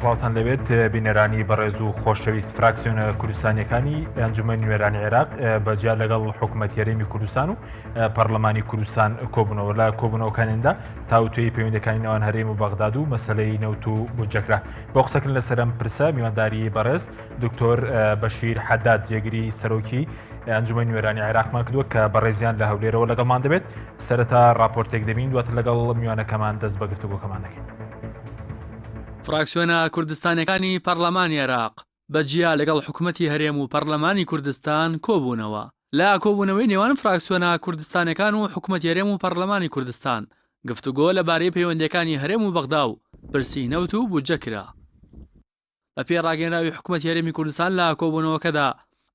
سڵاوتان لەبێت بینەرانی بەڕێز و خۆشەویست فراکسیۆنە کوردستانیەکانی ئەنجومەنی نوێنەرانی عێراق بەجیا لەگەڵ حکوومەت هەرێمی کوردستان و پەرلەمانی کوردستان کۆبوونەوە لە کۆبوونەوەکانیاندا تاوتوێی پەیوەندەکانی نێوان هەرێم و بەغداد و مەسلەی نەوت و بودجەکرا بۆ قسەکردن لەسەر ئەم پرسە میوانداری بەڕێز دکتۆر بەشیر حەداد جێگری سەرۆکی ئەنجومەنی نوێنەرانی عێراقمان کردووە کە بەڕێزیان لە هەولێرەوە لەگەڵمان دەبێت سەرەتا راپۆرتێک دەبین دواتر لەگەڵ میوانەکەمان دەست بە گفتوگۆکەمان دەکەین. فراکسیۆنە کوردستانیەکانی پەرلەمانی عێراق بە جیا لەگەڵ حکومەتی هەرێم و پەرلەمانی کوردستان کۆبوونەوە. لە کۆبوونەوەی نێوان فراکسیۆنە کوردستانیەکان و حکومەتی هەرێم و پەرلەمانی کوردستان گفتوگۆ لەبارەی پەیوەندیەکانی هەرێم و بەغدا و پرسی نەوت و بودجە کرا. بەپێی ڕاگەیەنراوی حکومەتی هەرێمی کوردستان لە کۆبوونەوەکەدا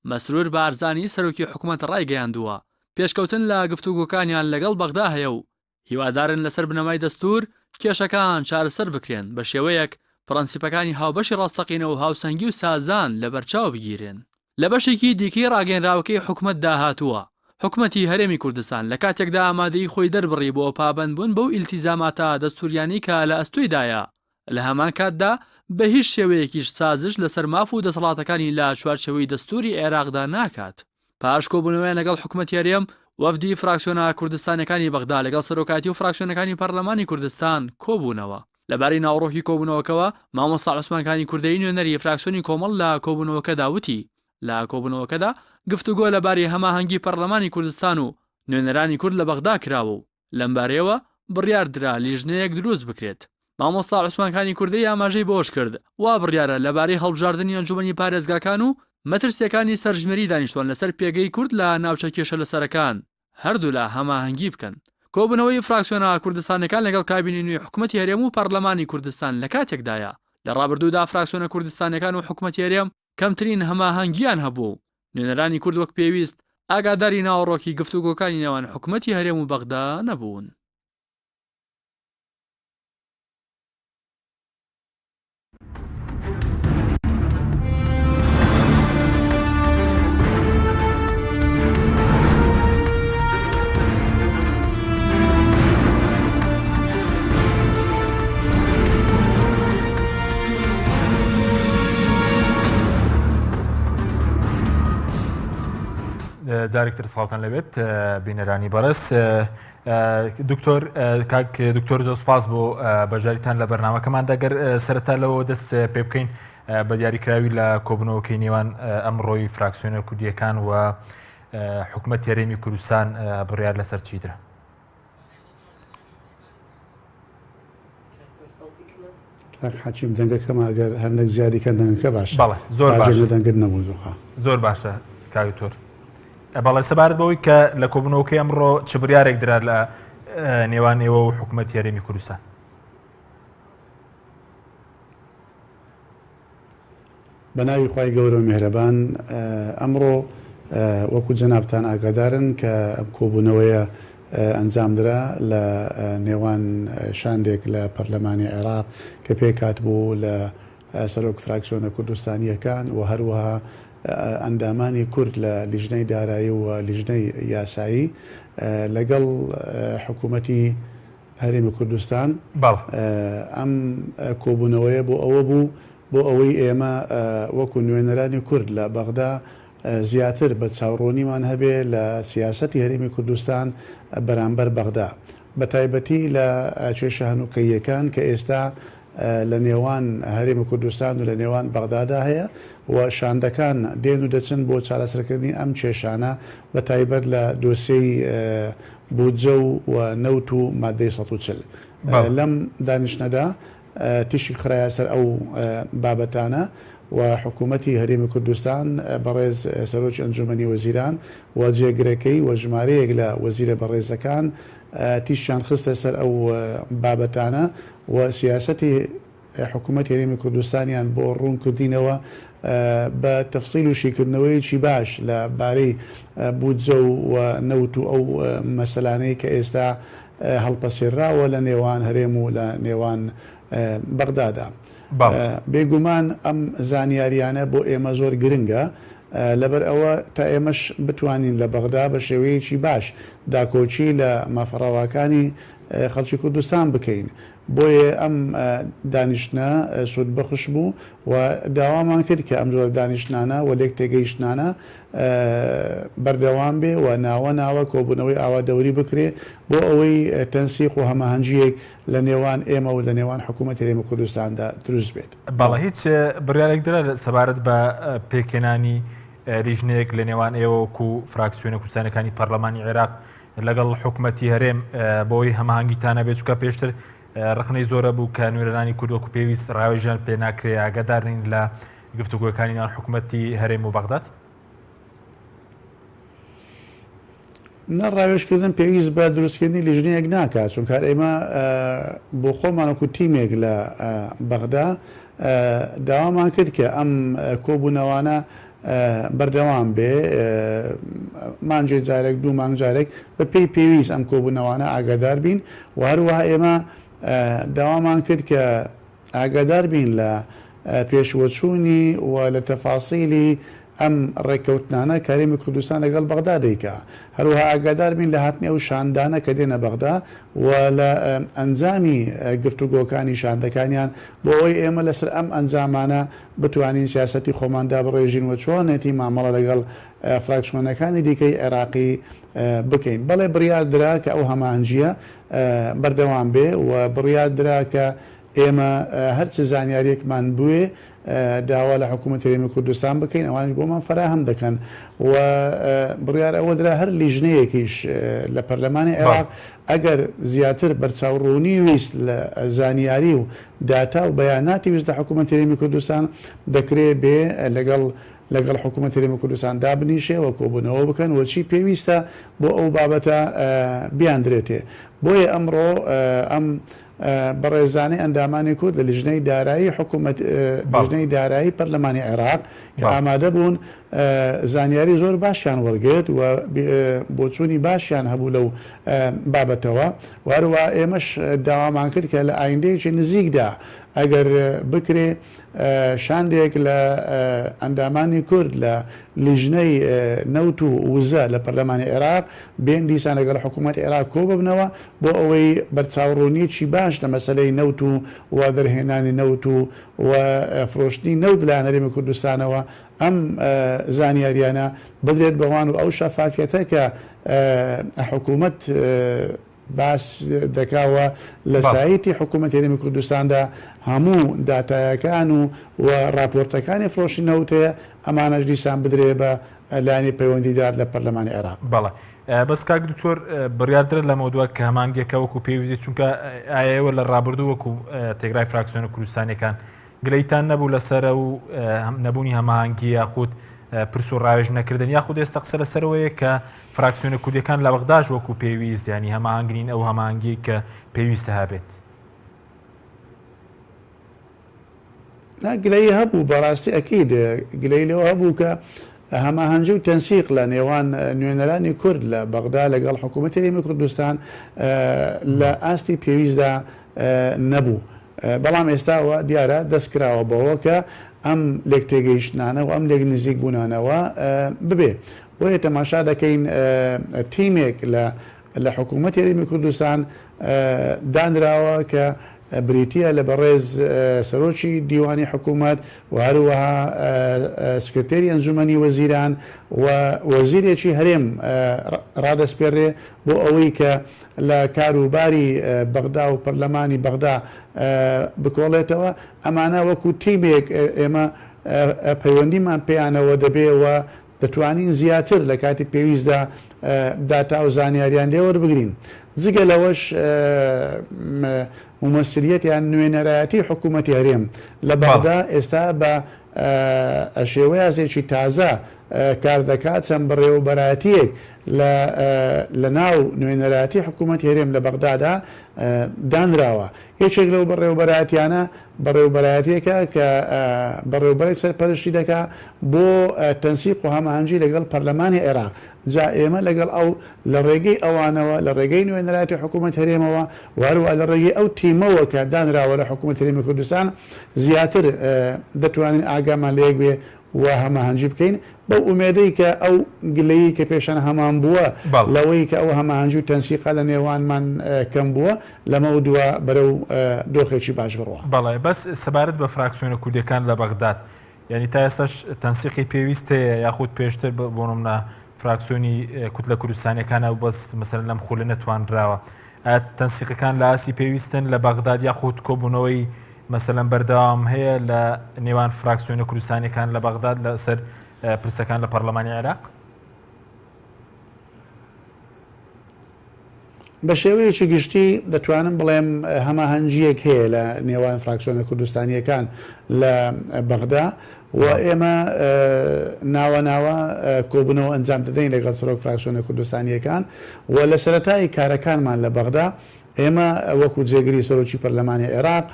مەسرور بارزانی سەرۆکی حکومەت ڕایگەیاندووە، پێشکەوتن لە گفتوگۆکانیان لەگەڵ بەغدا هەیە و هیوادارن لەسەر بنەمای دەستوور کێشەکان چارەسەر بکرێن بە شێوەیەک پڕەنسیپەکانی هاوبەشی ڕاستەقینە و هاوسەنگی و سازان لەبەرچاو بگیرێن. لە بەشێکی دیکەی ڕاگەیەنراوەکەی حکومەتدا هاتووە، حکومەتی هەرێمی کوردستان لە کاتێکدا ئامادەیی خۆی دەربڕی بۆ پابەندبوون بەو ئیلتیزاماتە دەستووریانەی کە لە ئەستۆیدایە لە هەمان کاتدا بە هیچ شێوەیەکیش سازش لەسەر ماف و دەسەڵاتەکانی لە چوارچێوەی دەستووری عێراقدا ناکات. پاش کۆبوونەوەیان لەگەڵ حکومەتی هەرێم، وەفدی فراکسیۆنە کوردستانیەکانی بەغدا لەگەڵ سەرۆکایەتی و فراکسیۆنەکانی پەرلەمانی کوردستان کۆبوونەوە. لەبارەی ناوەڕۆکی کۆبوونەوەکەوە، مامۆستا عوسمان کانی کوردەیی نوێنەری فراکسیۆنی کۆمەڵ لە کۆبوونەوەکەدا وتی، لە کۆبوونەوەکەدا گفتوگۆ لەبارەی هەماهەنگی پەرلەمانی کوردستان و نوێنەرانی کورد لە بەغدا کراوە و لەمبارەیەوە بڕیاردرا لیژنەیەک دروست بکرێت. مامۆستا عوسمان کانی کوردەیی ئاماژەی بەوەشکرد، وا بڕیارە لەبارەی هەڵبژاردنی ئەنجومەنی پارێزگاکان و مەترسییەکانی سەرژمێری دانیشتوان لەسەر پێگەی کورد لە ناوچە کێشەلەسەرەکان هەردوولا هەماهەنگی بکەن. کۆبوونەوەی فراکسیۆنە کوردستانیەکان لەگەڵ کابینەی نوێی حکومەتی هەرێم و پەرلەمانی کوردستان لەکاتێکدایە، لە ڕابردوودا فراکسیۆنە کوردستانیەکان و حکومەتی هەرێم کەمترین هەماهەنگییان هەبووە و نوێنەرانی کورد وەک پێویست ئاگاداری ناوەڕۆکی گفتوگۆکانی نێوان حکومەتی هەرێم و بەغدا نەبوون. جارێکتر سڵاوتان لەبێت بینەرانی بەڕێز دکتۆر کاک دکتۆر زۆر سپاس بۆ بەشداریتان لە بەرنمەکەمان دەگەر سەرەتا لەوە دەست پێ بکەین بە دیاریکراوی لە کۆبنەوەکەی نێوان ئەمڕۆی فراکسیۆنە کوردیەکان و حکومەت هەرێمی کوردستان بڕیار لەسەر چیدرا؟ کاک حەکیم دەنگەکەم ئەگەر هەندێک زیادی کەن دەنگەکە باشە بەڵێ زۆر باشە دەنگت نەبوو زۆخە زۆر باشە کاک دکتۆر بەڵێ سەبارەت بەوەی کە لە کۆبوونەوەکەی ئەمڕۆ چ بریارێک درا لە نێوان ئێوە و حکوومەت هەرێمی کوردستان بە ناوی خوای گەورە و میهرەبان ئەمڕۆ وەکو جەنابتان ئاگادارن کە ئەم کۆبوونەوەیە ئەنجامدرا لە نێوان شاندێک لە پەرلەمانی عێراق کە پێکهاتبوو لە سەرۆک فراکسیۆنە کوردستانییەکان و هەروەها ئەندامانی کورد لە لیژنەی دارایی و لیژنەی یاسایی لەگەڵ حکوومەتی هەرێمی کوردستان. بەڵێ. ئەم کۆبوونەوەیە بۆ ئەوە بوو بۆ ئەوەی ئێمە وەکو نوێنەرانی کورد لە بەغدا زیاتر بەرچاوڕوونیمان هەبێ لە سیاسەتی هەرێمی کوردستان بەرامبەر بەغدا بە تایبەتی لە کێشە هەنووکەییەکان کە ئێستا لە نێوان هەرێمی کوردستان و لە نێوان بەغدادا هەیە و شاندەکان دێن و دەچن بۆ چارەسەرکردنی ئەم کێشانە بە تایبەت لە دۆسیەی بودجە و نەوت و ماددەی 140. لەم دانیشتنەدا تیشک خرایە سەر ئەو بابەتانە و حکوومەتی هەرێمی کوردستان بەڕێز سەرۆکی ئەنجوومەنی وەزیران و جێگرەکەی و ژمارەیەک لە وەزیرە بەڕێزەکان تیشکیان خستە سەر ئەو بابەتانە و سیاسەتی حکوومەتی هەرێمی کوردستانیان بۆ ڕوون کردینەوە بە تەفسیل و شیکردنەوەیەکی باش لە بارەی بودجە و نەوت و ئەو مەسەلانەی کە ئێستا هەڵپەسێرراوە لە نێوان هەرێم و لە نێوان بەغدادا. بێگومان ئەم زانیاریانە بۆ ئێمە زۆر گرنگە، لەبەر ئەوە تا ئێمەش بتوانین لە بەغدا بە شێوەیەکی باش داکۆکی لە مافە ڕەواکانی خەڵکی کوردستان بکەین. بۆیە ئەم دانیشتنە سوودبەخش بوو و داوامان کرد کە ئەم جۆرە دانیشتنانە و لێکتێگەیشتنانە بەردەوام بێ و ناوە ناوە کۆبوونەوەی ئاوا دەوری بکرێ بۆ ئەوەی تەنسیق و هەماهەنگییەک لە نێوان ئێمە و لە نێوان حکوومەتی هەرێمی کوردستاندا دروست بێت. بەڵێ هیچ بڕیارێک درا سەبارەت بە پێکهێنانی لیژنەیەک لە نێوان ئێوە وەکو فراکسیۆنە کوردستانەکانی پەرلەمانی عێراق لەگەڵ حکومەتی هەرێم بۆی هەماهەنگیتان هەبێت چونکە پێشتر ڕخنەی زۆرە بوو کە نوێنەرانی کورد وەکو پێویست ڕاوێژیان پێ ناکرێ ئاگادار نین لە گفتوگۆکانی نێوان حکومەتی هەرێم و بەغداد. نا ڕاوێژکردن پێویست بە دروستکردنی لیژنەیەک ناکات چونکە هەر ئێمە بۆ خۆمان وەکو تیمێک لە بەغدا داوامان کرد کە ئەم کۆبوونەوانە بەردەوام بێ مانگێ جارێک دوو مانگ جارێک بە پێی پێویست ئەم کۆبوونەوانە ئاگادار بین و هەروەها ئێمە داوامان کرد کە ئاگادار بین لە پێشوەچوونی و لە تەفاسیلی ئەم ڕێککەوتنانە کە هەرێمی کوردستان لەگەڵ بەغدا دەیکا. هەروەها ئاگادار بین لە هاتنی ئەو شاندانە کە دێنە بەغدا و لە ئەنجامی گفتوگۆکانی شاندەکانیان بۆ ئەوەی ئێمە لەسەر ئەم ئەنجامانە بتوانین سیاسەتی خۆمان دابڕێژین و چۆنێتی مامەڵە لەگەڵ فراکسیۆنەکانی دیکەی عێراقی بکەین. بەڵێ بڕیار درا کە ئەو هەماهەنگییە بەردەوام بێ و بڕیار درا کە ئێمە هەر چ زانیارییەکمان بوێ داوا لە حکوومەتی هەرێمی کوردستان بکەین ئەوانیش بۆمان فەراهەم دەکەن و بڕیار ئەوە درا هەر لیژنەیەکیش لە پەرلەمانی عێراق ئەگەر زیاتر بەرچاوڕوونی ویست لە زانیاری و داتا و بەیاناتی ویست لە حکوومەتی هەرێمی کوردستان دەکرێ بێ لەگەڵ لەگەڵ حکوومەتی هەرێمی کوردستان دابنیشێ و کۆبوونەوە بکەن و چی پێویستە بۆ ئەو بابەتە بیاندرێتێ. بۆیە ئەمڕۆ ئەم بەڕێزانەی ئەندامانی کورد لە لیژنەی دارایی حکوومەت لیژنەی دارایی پەرلەمانی عێراق کە ئامادە بوون زانیاری زۆر باشیان وەرگرت و بۆچوونی باشیان هەبوو لەو بابەتەوە و هەروەها ئێمەش داوامان کرد کە لە ئایندەیەکی نزیکدا ئەگەر بکرێ شاندێک لە ئەندامانی کورد لە لیژنەی نەوت و وزە لە پەرلەمانی عێراق بێن دیسان لەگەڵ حکوومەتی عێراق کۆببنەوە بۆ ئەوەی بەرچاوڕوونییەکی باش لە مەسەلەی نەوت و و دەرهێنانی نەوت و و فرۆشتنی نەوت لەلایەن هەرێمی کوردستانەوە ئەم زانیارییانە بدرێت بەوان و ئەو شەفافیەتە کە حکوومەت باس دەکا و لە سایتی حکوومەتی هەرێمی کوردستاندا هەموو داتایەکان و و ڕاپۆرتەکانی فرۆشتنی نەوت هەیە، ئەمانەش دیسان بدرێ بە لایەنی پەیوەندیدار لە پەرلەمانی عێراق. بەڵێ بەس کاک دکتۆر بڕیاردرا لەمەودوا کە هەمانگیەکە وەکو پێویستی چونکە ئایا ئێوە لە ڕابردوو وەکو تێگرای فراکسیۆنە کوردستانیەکان گلەیتان نەبوو لەسەر و نەبوونی هەماهەنگی یاخود پرس و ڕاوێژ نەکردن یاخود ئێستا قسە لەسەرەوەیە کە فراکسیۆنە کوردیەکان لە بەغداش وەکو پێویست ینی هەماهەنگنین ئەو هەماهەنگی کە پێویستە هەبێت. نا گلەیی هەبوو بەڕاستی ئەکید گلەیی لەوە هەبوو کە هەماهەنگی و تەنسیق لە نێوان نوێنەرانی کورد لە بەغدا لەگەڵ حکوومەتی هەرێمی کوردستان لە ئاستی پێویستدا نەبوو بەڵام ئێستا وا دیارە دەست کراوە بەوە کە ئەم لێکتێگەیشتنانە و ئەم لێک نزیک بوونانەوە ببێ بۆیە تەماشا دەکەین تیمێک لە لە حکوومەتی هەرێمی کوردستان دانراوە کە بریتییە لە بەڕێز سەرۆکی دیوانی حکوومەت و هەروەها سکرتێری ئەنجوومەنی وەزیران و وەزیرێکی هەرێم ڕادەسپێررێ بۆ ئەوەی کە لە کاروباری بەغدا و پەرلەمانی بەغدا بکۆڵێتەوە. ئەمانە وەکوو تیمێک ئێمە پەیوەندیمان پێیانەوە دەبێ و دەتوانین زیاتر لە کاتی پێویستدا داتا و زانیاریان لێ وەربگرین. جگە لەوەش مومەسلیەت یان نوێنەرایەتی حکوومەتی هەرێم لە بەغدا ئێستا بە شێوەیازێکی تازە کار دەکات، چەند بەڕێوەبەرایەتییەک لە لە ناو نوێنەرایەتی حکوومەتی هەرێم لە بەغدادا دانراوە. یەکێک لەو بەڕێوەبەرایەتیانە بەڕێوەبەرایەتیەکە کە بەڕێوەبەرێک سەرپەرشتی دەکا بۆ تەنسیق و هەماهەنگی لەگەڵ پەرلەمانی عێراق، جا ئێمە لەگەڵ ئەو لە ڕێگەی ئەوانەوە لە ڕێگەی نوێنەرایەتی حکوومەت هەرێمەوە و هەروەها لە ڕێگەی ئەو تیمەوە کە دانراوە لە حکوومەت هەرێمی کوردستان زیاتر دەتوانین ئاگامان لە یەک بێ. و هەماهەنگی بکەین بەو ئومێدەی کە ئەو گلەیی کە پێشان هەمان بووە لەوەی کە ئەو هەماهەنگی و تەنسیقە لە نێوانمان کەم بووە لەمەودوا بەرەو دۆخێکی باش بڕوا. بەڵێ بەس سەبارەت بە فراکسیۆنە کوردیەکان لە بەغداد یانی تا ئێستاش تەنسیقی پێویست هەیە یاخود پێشتر بۆ نمونە فراکسیۆنی کوتلە کوردستانیەکانە و بەس مەسەلەن لەم خولە نەتوانراوە ئایا تەنسیقەکان لە ئاستی پێویستن لە بەغداد یاخود کۆبوونەوەی مەسەلەن بەردەوام هەیە لە نێوان فراکسیۆنە کوردستانیەکان لە بەغداد لەسەر پرسەکان لە پەرلەمانی عێراق؟ بە شێوەیەکی گشتی دەتوانم بڵێم هەماهەنگییەک هەیە لە نێوان فراکسیۆنە کوردستانییەکان لە بەغدا و ئێمە ناوە ناوە کۆبوونەوە ئەنجام دەدەین لەگەڵ سەرۆک فراکسیۆنە کوردستانییەکان و لە سەرەتای کارەکانمان لە بەغدا ئێمە وەکو جێگری سەرۆکی پەرلەمانی عێراق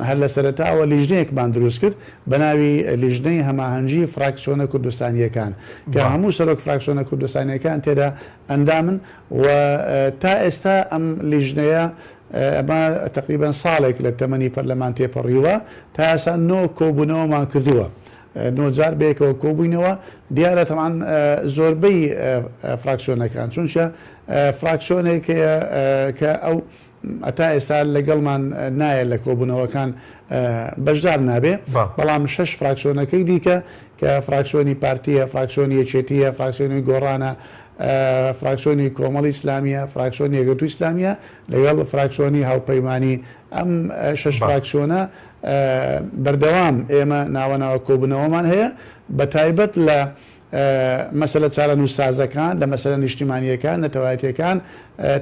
هەر لە سەرەتاوە لیژنەیەکمان دروست کرد بە ناوی لیژنەی هەماهەنگی فراکسیۆنە کوردستانییەکان کە هەموو سەرۆک فراکسیۆنە کوردستانییەکان تێدا ئەندامن و تا ئێستا ئەم لیژنەیە ئەمە تەقریبەن ساڵێک لە تەمەنی پەرلەمان تێپەڕیوە تا ئێستا نۆ کۆبوونەوەمان کردووە نۆ جار بەیەکەوە کۆبووینەوە دیارە تەبعەن زۆربەی فراکسیۆنەکان چونکە فراکسیۆنێک هەیە کە ئەو تا ئێستا لەگەڵمان نایە لە کۆبوونەوەکان بەشدار نابێ، بەڵام شەش فراکسیۆنەکەی دیکە کە فراکسیۆنی پارتییە، فراکسیۆنی یەکێتییە، فراکسیۆنی گۆڕانە، فراکسیۆنی کۆمەڵی ئیسلامییە، فراکسیۆنی یەکگرتووی ئیسلامییە لەگەڵ فراکسیۆنی هاوپەیمانی، ئەم شەش فراکسیۆنە بەردەوام ئێمە ناوە ناوە کۆبوونەوەمان هەیە بەتایبەت لە مەسەلە چارەنووسسازەکان، لە مەسەلە نیشتیمانییەکان، نەتەوایەتییەکان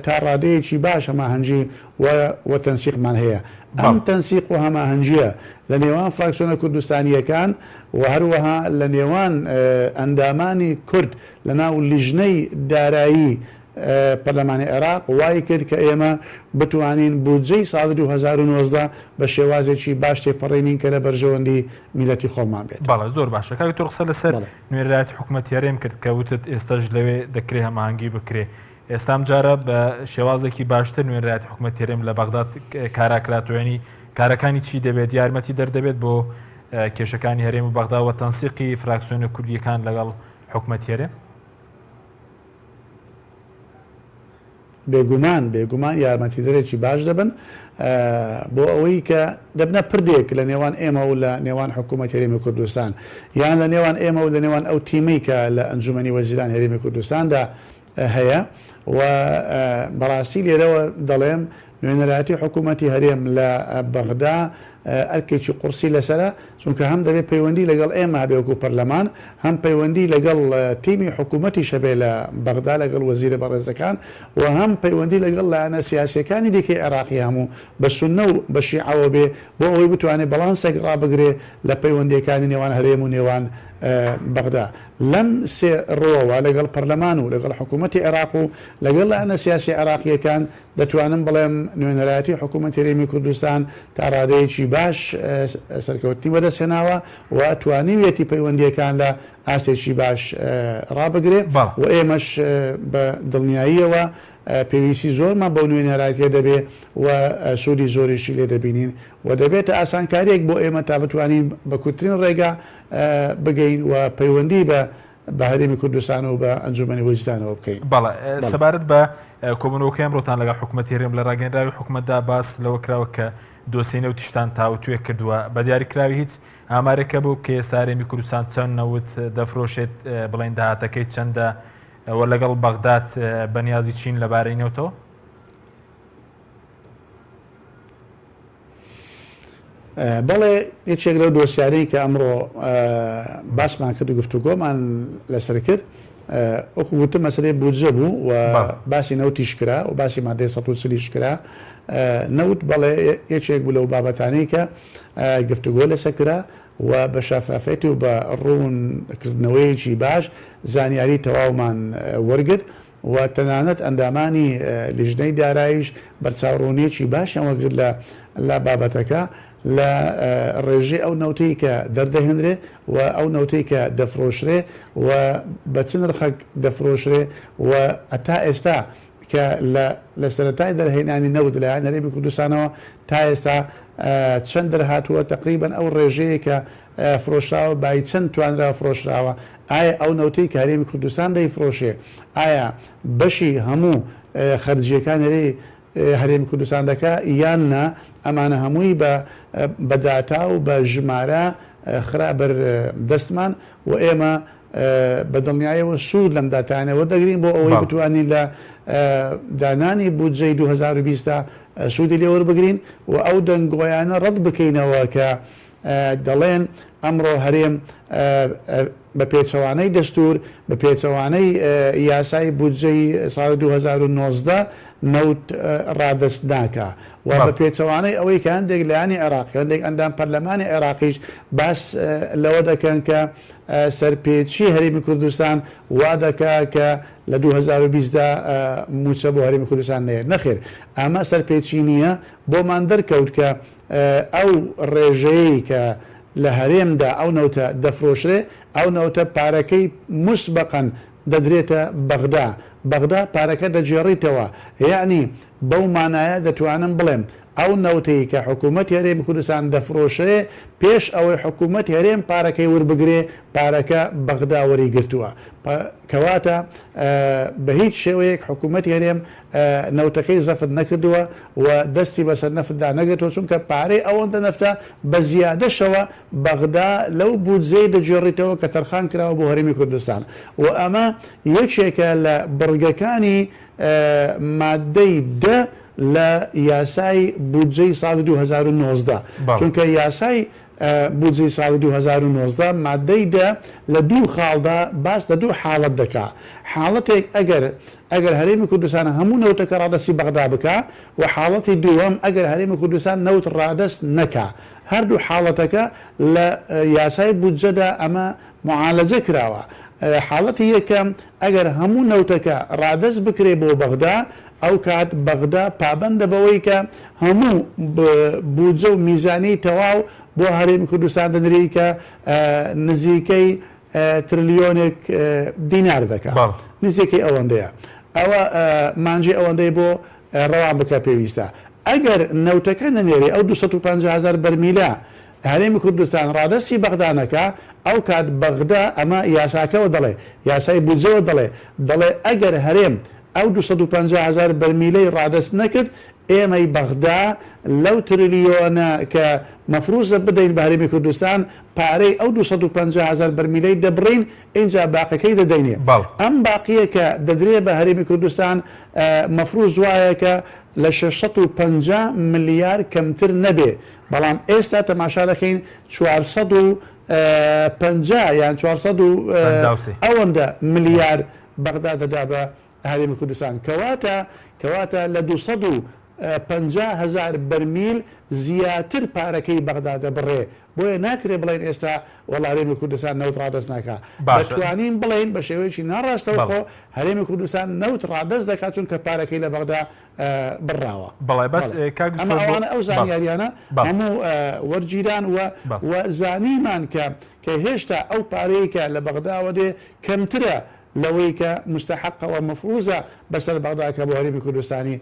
تا ڕادەیەکی باش هەماهەنگی و و تەنسیقمان هەیە. ئەم تەنسیق و هەماهەنگییە لە نێوان فراکسیۆنە کوردستانییەکان و هەروەها لە نێوان ئەندامانی کورد لە ناو لیژنەی دارایی پەرلەمانی عێراق وای کرد کە ئێمە بتوانین بودجەی ساڵی 2019 بە شێوازێکی باش تێپەڕێنین کە لە بەرژەوەندی میللەتی خۆمان بێت. بەڵێ زۆر باشە کاک دکتۆر قسە لەسەر نوێنەرایەتی حکومەتی هەرێم کرد کە وتت ئێستاش لەوێ دەکرێ هەماهەنگی بکرێ ئێستا ئەم جارە بە شێوازێکی باشتر نوێنەرایەتی حکومەتی هەرێم لە بەغداد کارا کراتەوە یانی کارەکانی چی دەبێت یارمەتی دەردەبێت بۆ کێشەکانی هەرێم و بەغدا و تەنسیقی فراکسیۆنە کوردیەکان لەگەڵ حکومەتی هەرێم؟ بێگومان بێگومان یارمەتیدەرێکی باش دەبن بۆ ئەوەی کە دەبنە پردێک لە نێوان ئێمە و لە نێوان حکوومەت هەرێمی کوردستان یان لە نێوان ئێمە و لە نێوان ئەو تیمەی کە لە ئەنجومەنی وەزیران هەرێمی کوردستاندا هەیە و بەڕاستی لێرەوە دەڵێم نوێنەرایەتی حکوومەتی هەرێم لە بەغدا ئەرکێکی قوڕسی لەسەرە، چونکە هەم دەبێ پەیوەندی لەگەڵ ئێمە هەبێ وەکوو پەرلەمان، هەم پەیوەندی لەگەڵ تیمی حکوومەتیش هەبێ لە بەغدا لەگەڵ وەزیرە بەڕێزەکان و هەم پەیوەندی لەگەڵ لایەنە سیاسییەکانی دیکەی عێراقی هەموو بە سوننە و بە شیعەوە بێ بۆ ئەوەی بتوانێ بەڵانسێک ڕابگرێ لە پەیوەندییەکانی نێوان هەرێم و نێوان بەغدا. لەم سێ ڕووەوە لەگەڵ پەرلەمان و لەگەڵ حکوومەتی عێراق و لەگەڵ لایەنە سیاسییە عێراقییەکان دەتوانم بڵێم نوێنەرایەتی حکوومەتی هەرێمی کوردستان تا ڕادەیەکی باش سەرکەوتنی بەدەستهێناوە و توانیویەتی پەیوەندییەکان لە ئاستێکی باش ڕابگرێ و ئێمەش بە دڵنیاییەوە پێویستی زۆرمان بەو نوێنەرایەتییە دەبێ و سوودی زۆریشی لێ دەبینین و دەبێتە ئاسانکارییەک بۆ ئێمە تا بتوانین بە کورتترین ڕێگا بگەین و پەیوەندی بە بە هەرێمی کوردستان و بە ئەنجومەنی وەزیرانەوە بکەین. بەڵێ سەبارەت بە کۆبوونەوەکەی ئەمڕۆتان لەگەڵ حکوومەتی هەرێم لە ڕاگەیەنراوی حکوومەتدا باس لەوە کراوە کە دۆسیەی نەوتیشتان تاوتوێ کردووە بە دیاریکراوی هیچ ئامارێک هەبوو کە ئێستا هەرێمی کوردستان چەند نەوت دەفرۆشێت بڵێن داهاتەکەی چەندە و لەگەڵ بەغداد بەنیازی چین لەبارەی نەوتەوە؟ بەڵێ یەکێک لەو دۆسیانەی کە ئەمڕۆ باسمان کرد و گفتوگۆمان لەسەر کرد وەکو گوتم مەسەلەی بودجە بوو و باسی نەوتیش کرا و باسی مادەی 140 کرا نەوت بەڵێ یەکێک بوو لەو بابەتانەی کە گفتوگۆ لەسەر کرا و بە شەفافیەت و بە ڕوون کردنەوەیەکی باش زانیاری تەواومان وەرگرت و تەنانەت ئەندامانی لیژنەی داراییش بەرچاوڕوونییەکی باشیان وەرگرت لە لە بابەتەکە لە ڕێژەی ئەو نەوتەی کە دەردەهێنرێ و ئەو نەوتەی کە دەفرۆشرێ و بە چ نرخەک دەفرۆشرێ و هەتا ئێستا کە لە لە سەرەتای دەرهێنانی نەوت لەلایەن هەرێمی کوردستانەوە تا ئێستا چەند دەرهاتووە تەقریبەن ئەو ڕێژەیە کە. فرۆشراوە، بای چەند توانراوە فرۆشراوە، ئایا ئەو نەوتەی کە هەرێمی کوردستان دەیفرۆشێ ئایا بەشی هەموو خەرجییەکانی هەرێمی کوردستان دەکا یان نا، ئەمانە هەمووی بە بە داتا و بە ژمارە خرا بەر دەستمان و ئێمە بە دڵنیایەوە سوود لەم داتایانە وەردەگرین بۆ ئەوەی بتوانین لە دانانی بودجەی 2020 دا سوودی لێ وەربگرین و ئەو دەنگۆیانە ڕەت بکەینەوە کە دەڵێن ئەمڕۆ هەرێم بە پێچەوانەی دەستوور، بە پێچەوانەی یاسای بودجەی ساڵی 2019 نەوت ڕادەست ناکا و بە پێچەوانەی ئەوەی کە هەندێک لایەنی عێراقی، هەندێک ئەندام پەرلەمانی عێراقیش باس لەوە دەکەن کە سەرپێچی هەرێمی کوردستان وا دەکا کە لە 2020 دا مووچە بۆ هەرێمی کوردستان نەیەت. نەخێر ئەمە سەرپێچی نییە، بۆمان دەرکەوت کە ئەو ڕێژەیەی کە لە هەرێمدا ئەو نەوتە دەفرۆشرێ، ئەو نەوتە پارەکەی موسبەقەن دەدرێتە بەغدا، بەغدا پارەکە دەگێڕیتەوە، یەعنی بەو مانایە دەتوانم بڵێم ئەو نەوتەی کە حکوومەتی هەرێمی کوردستان دەفرۆشرێ، پێش ئەوەی حکوومەتی هەرێم پارەکەی وربگرێ، پارەکە بەغدا وەریگرتووە. کەواتە بە هیچ شێوەیەک حکوومەتی هەرێم نەوتەکەی زەفت نەکردووە و دەستی بەسەر نەفتدا نەگرتووە، چونکە پارەی ئەوەندە نەفتە بە زیادەشەوە بەغدا لەو بودجەی دەگێڕیتەوە کە تەرخان کراوە بۆ هەرێمی کوردستان و ئەمە یەکێکە لە بڕگەکانی ماددەی دە لە یاسای بودجەی ساڵی 2019 چونکە یاسای بودجەی ساڵی 2019 ماددەی دە لە دوو خاڵدا باس لە دوو حاڵەت دەکا، حاڵەتێک ئەگەر ئەگەر هەرێمی کوردستان هەموو نەوتەکە ڕادەستی بەغدا بکا و حاڵەتی دووەم ئەگەر هەرێمی کوردستان نەوت ڕادەست نەکا. هەردوو حاڵەتەکە لە یاسای بودجەدا ئەمە معالەجە کراوە. حاڵەتی یەکەم ئەگەر هەموو نەوتەکە ڕادەست بکرێ بۆ بەغدا ئەوکات بەغدا پابەندە بەوەی کە هەموو بودجە و میزانیەی تەواو بۆ هەرێمی کوردستان دەنرێی کە نزیکەی ترلیۆنێک دینار دەکا نزیکەی ئەوەندەیە ئەوە مانجی ئەوەندەی بۆ ڕەوان بکە پێویستە ئەگەر نەوتەکە نەنێرێ ئەو 250 هەزار بەرمیلە هەرێمی کوردستان ڕادەستی بەغدا نەکا ئەو کات بەغدا ئەمە یاساکەوە دەڵێ یاسای بودجەوە دەڵێ دەڵێ ئەگەر هەرێم ئەو 250 هەزار بەرمیلەی ڕادەست نەکرد ئێمەی بەغدا لەو ترلیۆنە کە مەفروزە بدەین بە هەرێمی کوردستان پارەی ئەو 250 هەزار بەرمیلەی دەبڕین ئینجا باقەکەی دەدەینێ. ئەم باقیە کە دەدرێ بە هەرێمی کوردستان مەفروز وایە کە لە 650 ملیار کەمتر نەبێ بەڵام ئێستا تەماشا دەکەین 450 یان 400 و ئەوەندە ملیار بەغدا دەدا بە هەرێمی کوردستان کەواتە کەواتە لە 250 هەزار بەرمیل زیاتر پارەکەی بەغدا دەبڕێ بۆیە ناکرێ بڵێین ئێستا وەڵا هەرێمی کوردستان نەوت ڕادەست ناکا دەتوانین بڵێین بە شێوەیەکی ناڕاستەوخۆ هەرێمی کوردستان نەوت ڕادەست دەکات چونکە پارەکەی لە بەغدا بڕاوە بەڵێ بەس کاک ئەمە ئەوانە ئەو زانیاریانە هەموو وەرگیران و و زانیمان کە کە هێشتا ئەو پارەی کە لە بەغداوە دێ کەمترە لەوەی کە مستحقە و مەفروزە بەسەر بەغدا کە بۆ هەرێمی کوردستانی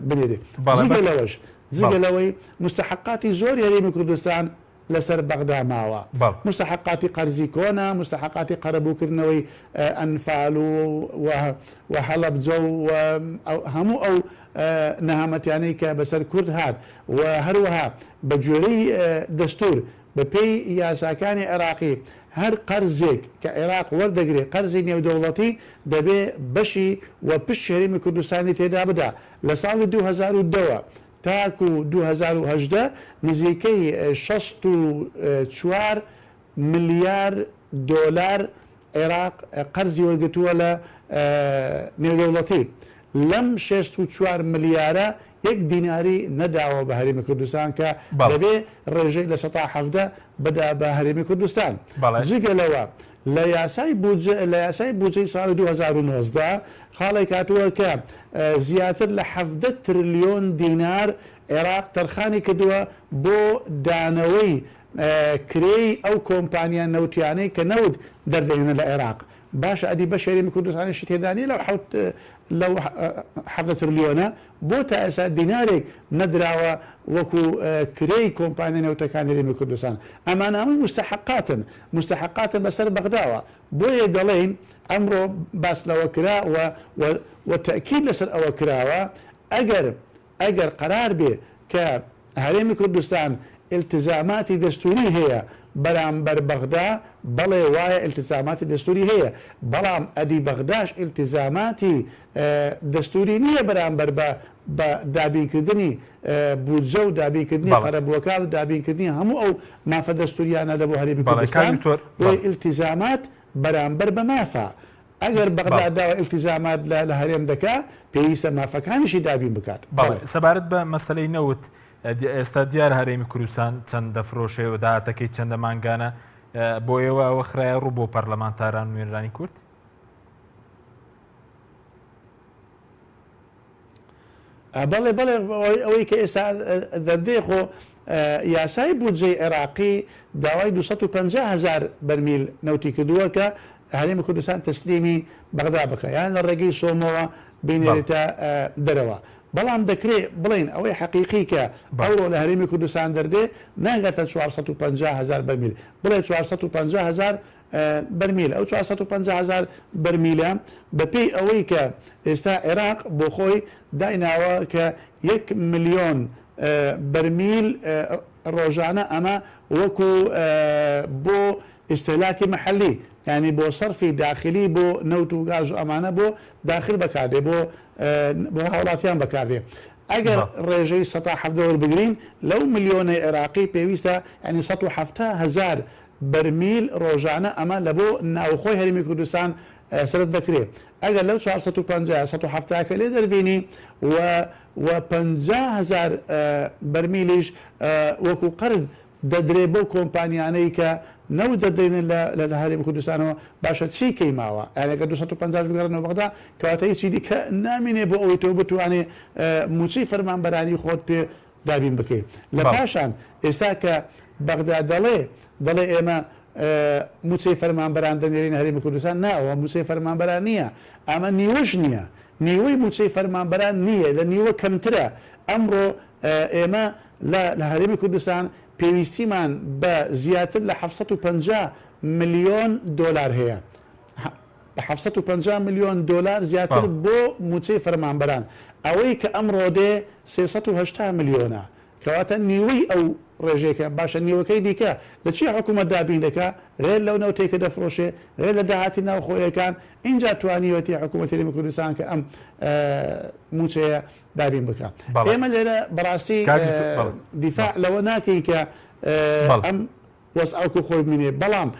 بنێرێ. جگە لەوەش جگە لەوەی مستحقاتی زۆری هەرێمی کوردستان لەسەر بەغدا ماوە. مستحقاتی قەرزی کۆنە، مستحقاتی قەرەبووکردنەوەی ئەنفال و و هەڵەبجە و هەموو ئەو نەهامەتیانەی کە بەسەر کورد هات و هەروەها بە گوێرەی دەستوور بە پێی یاساکانی عێراقی هەر قەرزێک کە عێراق وەردەگرێ قەرزی نێودەوڵەتی دەبێ بەشی و پشکی هەرێمی کوردستانی تێدا بدا لە ساڵی 2010 وە تاکو 2018 نزیکەی 64 ملیار دۆلار عێراق قەرزی وەرگرتووە لە نێودەوڵەتی، لەم 64 ملیارە یەک دیناری نەداوە بە هەرێمی کوردستان کە دەبێ ڕێژەی 17% بدا بە هەرێمی کوردستان. جگە لەوە لە یاسای بودجە لە یاسای بودجەی ساڵی 2019 خاڵێک هاتووە کە زیاتر لە 17 ترلیۆن دینار عێراق تەرخانی کردووە بۆ دانەوەی کرێی ئەو کۆمپانیا نەوتیانەی کە نەوت دەردەهێنن لە عێراق. باشە ئەدی بەشی هەرێمی کوردستانیشی تێدا نیە لەو حەوت لەو 17 ترلیۆنە؟ بۆ تا ئێستا دینارێک نەدراوە وەکو کرێی کۆمپانیا نەوتەکانی هەرێمی کوردستان؟ ئەمانە هەمووی موستەحەقاتن، موستەحەقاتن بەسەر بەغداوە. بۆیە دەڵێین ئەمڕۆ باس لەوە کرا و و و تەئکید لەسەر ئەوە کراوە ئەگەر ئەگەر قەرار بێ کە هەرێمی کوردستان ئیلتزاماتی دەستووری هەیە بەرامبەر بەغدا، بەڵێ وایە ئیلتزاماتی دەستووری هەیە، بەڵام ئەدی بەغداش ئیلتزاماتی دەستووری نییە بەرامبەر بە بە دابینکردنی بودجە و دابینکردنی قەرەبووەکان و دابینکردنی هەموو ئەو مافە دەستوورییانە لە بۆ هەرێمی کوردستان، بۆیە ئیلتزامات بەرامبەر بە مافە. ئەگەر بەغدا داوای ئیلتیزامات لە لە هەرێم دەکا، پێویستە مافەکانیشی دابین بکات. بەڵێ. سەبارەت بە مەسەلەی نەوت، ئێستا دیارە هەرێمی کوردستان چەند دەفرۆشێ و داهاتەکەی چەندە مانگانە، بۆ ئێوە ئەوە خرایە ڕوو بۆ پەرلەمانتاران و نوێنەرانی کورد؟ بەڵێ بەڵێ ئەوەی کە ئێستا دەردێ خۆ یاسای بودجەی عێراقی داوای 250 هەزار بەرمیل نەوتی کردووە کە هەرێمی کوردستان تەسلیمی بەغدا بکە یان لە ڕێگەی سۆمۆوە بینێرێتە دەرەوە بەڵام دەکرێ بڵێین ئەوەی حەقیقی کە ئەوڕۆ لە هەرێمی کوردستان دەردێ ناگاتە 450 هەزار بەرمیل بڵێ 450 هەزار بەرمیل، ئەو 450 هەزار بەرمیلە بەپێی ئەوەی کە ئێستا عێراق بۆ خۆی دایناوە کە یەک ملیۆن بەرمیل ڕۆژانە ئەمە وەکو بۆ ئیستهلاکی مەحەلی یانی بۆ سەرفی داخلی بۆ نەوت و گاز و ئەمانە بۆ داخل بەکاردێ بۆ بۆ هاوڵاتیان بەکاردێ ئەگەر ڕێژەی سەتا 17 وەربگرین لەو ملیۆنەی عێراقی پێویستە یانی 170 هەزار بەرمیل ڕۆژانە ئەمە لە بۆ ناوخۆی هەرێمی کوردستان سەرف دەکرێ ئەگەر لەو 450 170 کە لێ دەربینی و و 50 هەزار بەرمیلیش وەکو قەرز دەدرێ بەو کۆمپانیانەی کە نەوت دەردەینن لە لە هەرێمی کوردستانەوە باشە چی کەی ماوە یانی ئەگەر 250 بگەڕێنەوە بەغدا کەواتە هیچی دیکە نامینێ بۆ ئەوەی تۆ بتوانێ مووچەی فەرمانبەرانی خۆت پێ دابین بکەی لە پاشان ئێستا کە بەغدا دەڵێ دەڵێ ئێمە مووچەی فەرمانبەران دەنێرین هەرێمی کوردستان نا ئەوە مووچەی فەرمانبەران نییە ئەمە نیوەش نییە نیوەی مووچەی فەرمانبەران نییە لە نیوە کەمترە ئەمڕۆ ئێمە لە لە هەرێمی کوردستان پێویستیمان بە زیاتر لە 750 ملیۆن دۆلار هەیە بە 750 ملیۆن دۆلار زیاتر بۆ مووچەی فەرمانبەران، ئەوەی کە ئەمڕۆ دێ 380 ملیۆنە، کەواتە نیوەی ئەو ڕێژەیەکە، باشە نیوەکەی دیکە لە چی حکوومەت دابین دەکا، غێر لەو نەوتەی کە دەفرۆشێ، غێر لە داهاتی ناوخۆیەکان، ئینجا توانیویەتی حکوومەتی هەرێمی کوردستان کە ئەم مووچەیە دابین بکا. ئێمە لێرە بەڕاستی دیفاع لەوە ناکەین کە ئەم وەزعە وەکو خۆی بمینێ، بەڵام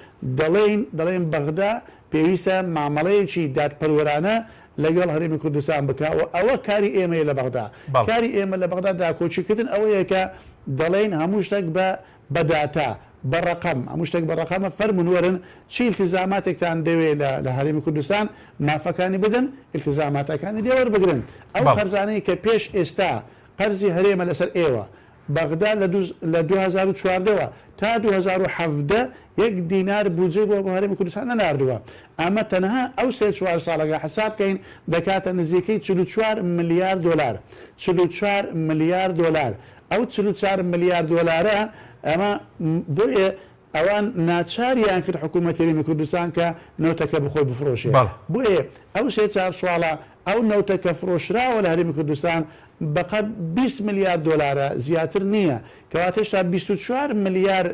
دەڵێین دەڵێین بەغدا پێویستە مامەڵەیەکی دادپەروەرانە لەگەڵ هەرێمی کوردستان بکا و ئەوە کاری ئێمەیە لە بەغدا. کاری ئێمە لە بەغدا داکۆکیکردن ئەوەیە کە دەڵێین هەموو شتێک بە بە داتا، بە ڕەقەم، هەموو شتێک بە ڕەقەمە، فەرموون وەرن چی ئیلتیزاماتێکتان دەوێ لە لە هەرێمی کوردستان مافەکانی بدەن، ئیلتیزاماتەکانی لێ وەربگرن. ئەو قەرزانەی کە پێش ئێستا قەرزی هەرێمە لەسەر ئێوە، بەغدا لە لە 2014 وە تا 2017 یەک دینار بودجەی بۆ هەرێمی کوردستان نەناردووە، ئەمە تەنها ئەو سێ چوار ساڵە گەر حساب کەین دەکاتە نزیکەی 44 ملیار دۆلار، 44 ملیار دۆلار، ئەو 44 ملیار دۆلارە ئەمە بۆیە ئەوان ناچاریان کرد حکوومەتی هەرێمی کوردستان کە نەوتەکە بخۆی بفرۆشێ. بۆیە ئەو سێ چار ساڵە ئەو نەوتە کە فرۆشراوە لە هەرێمی کوردستان بەقەد 20 ملیار دۆلارە زیاتر نییە، کەواتە هێشتا 24 ملیار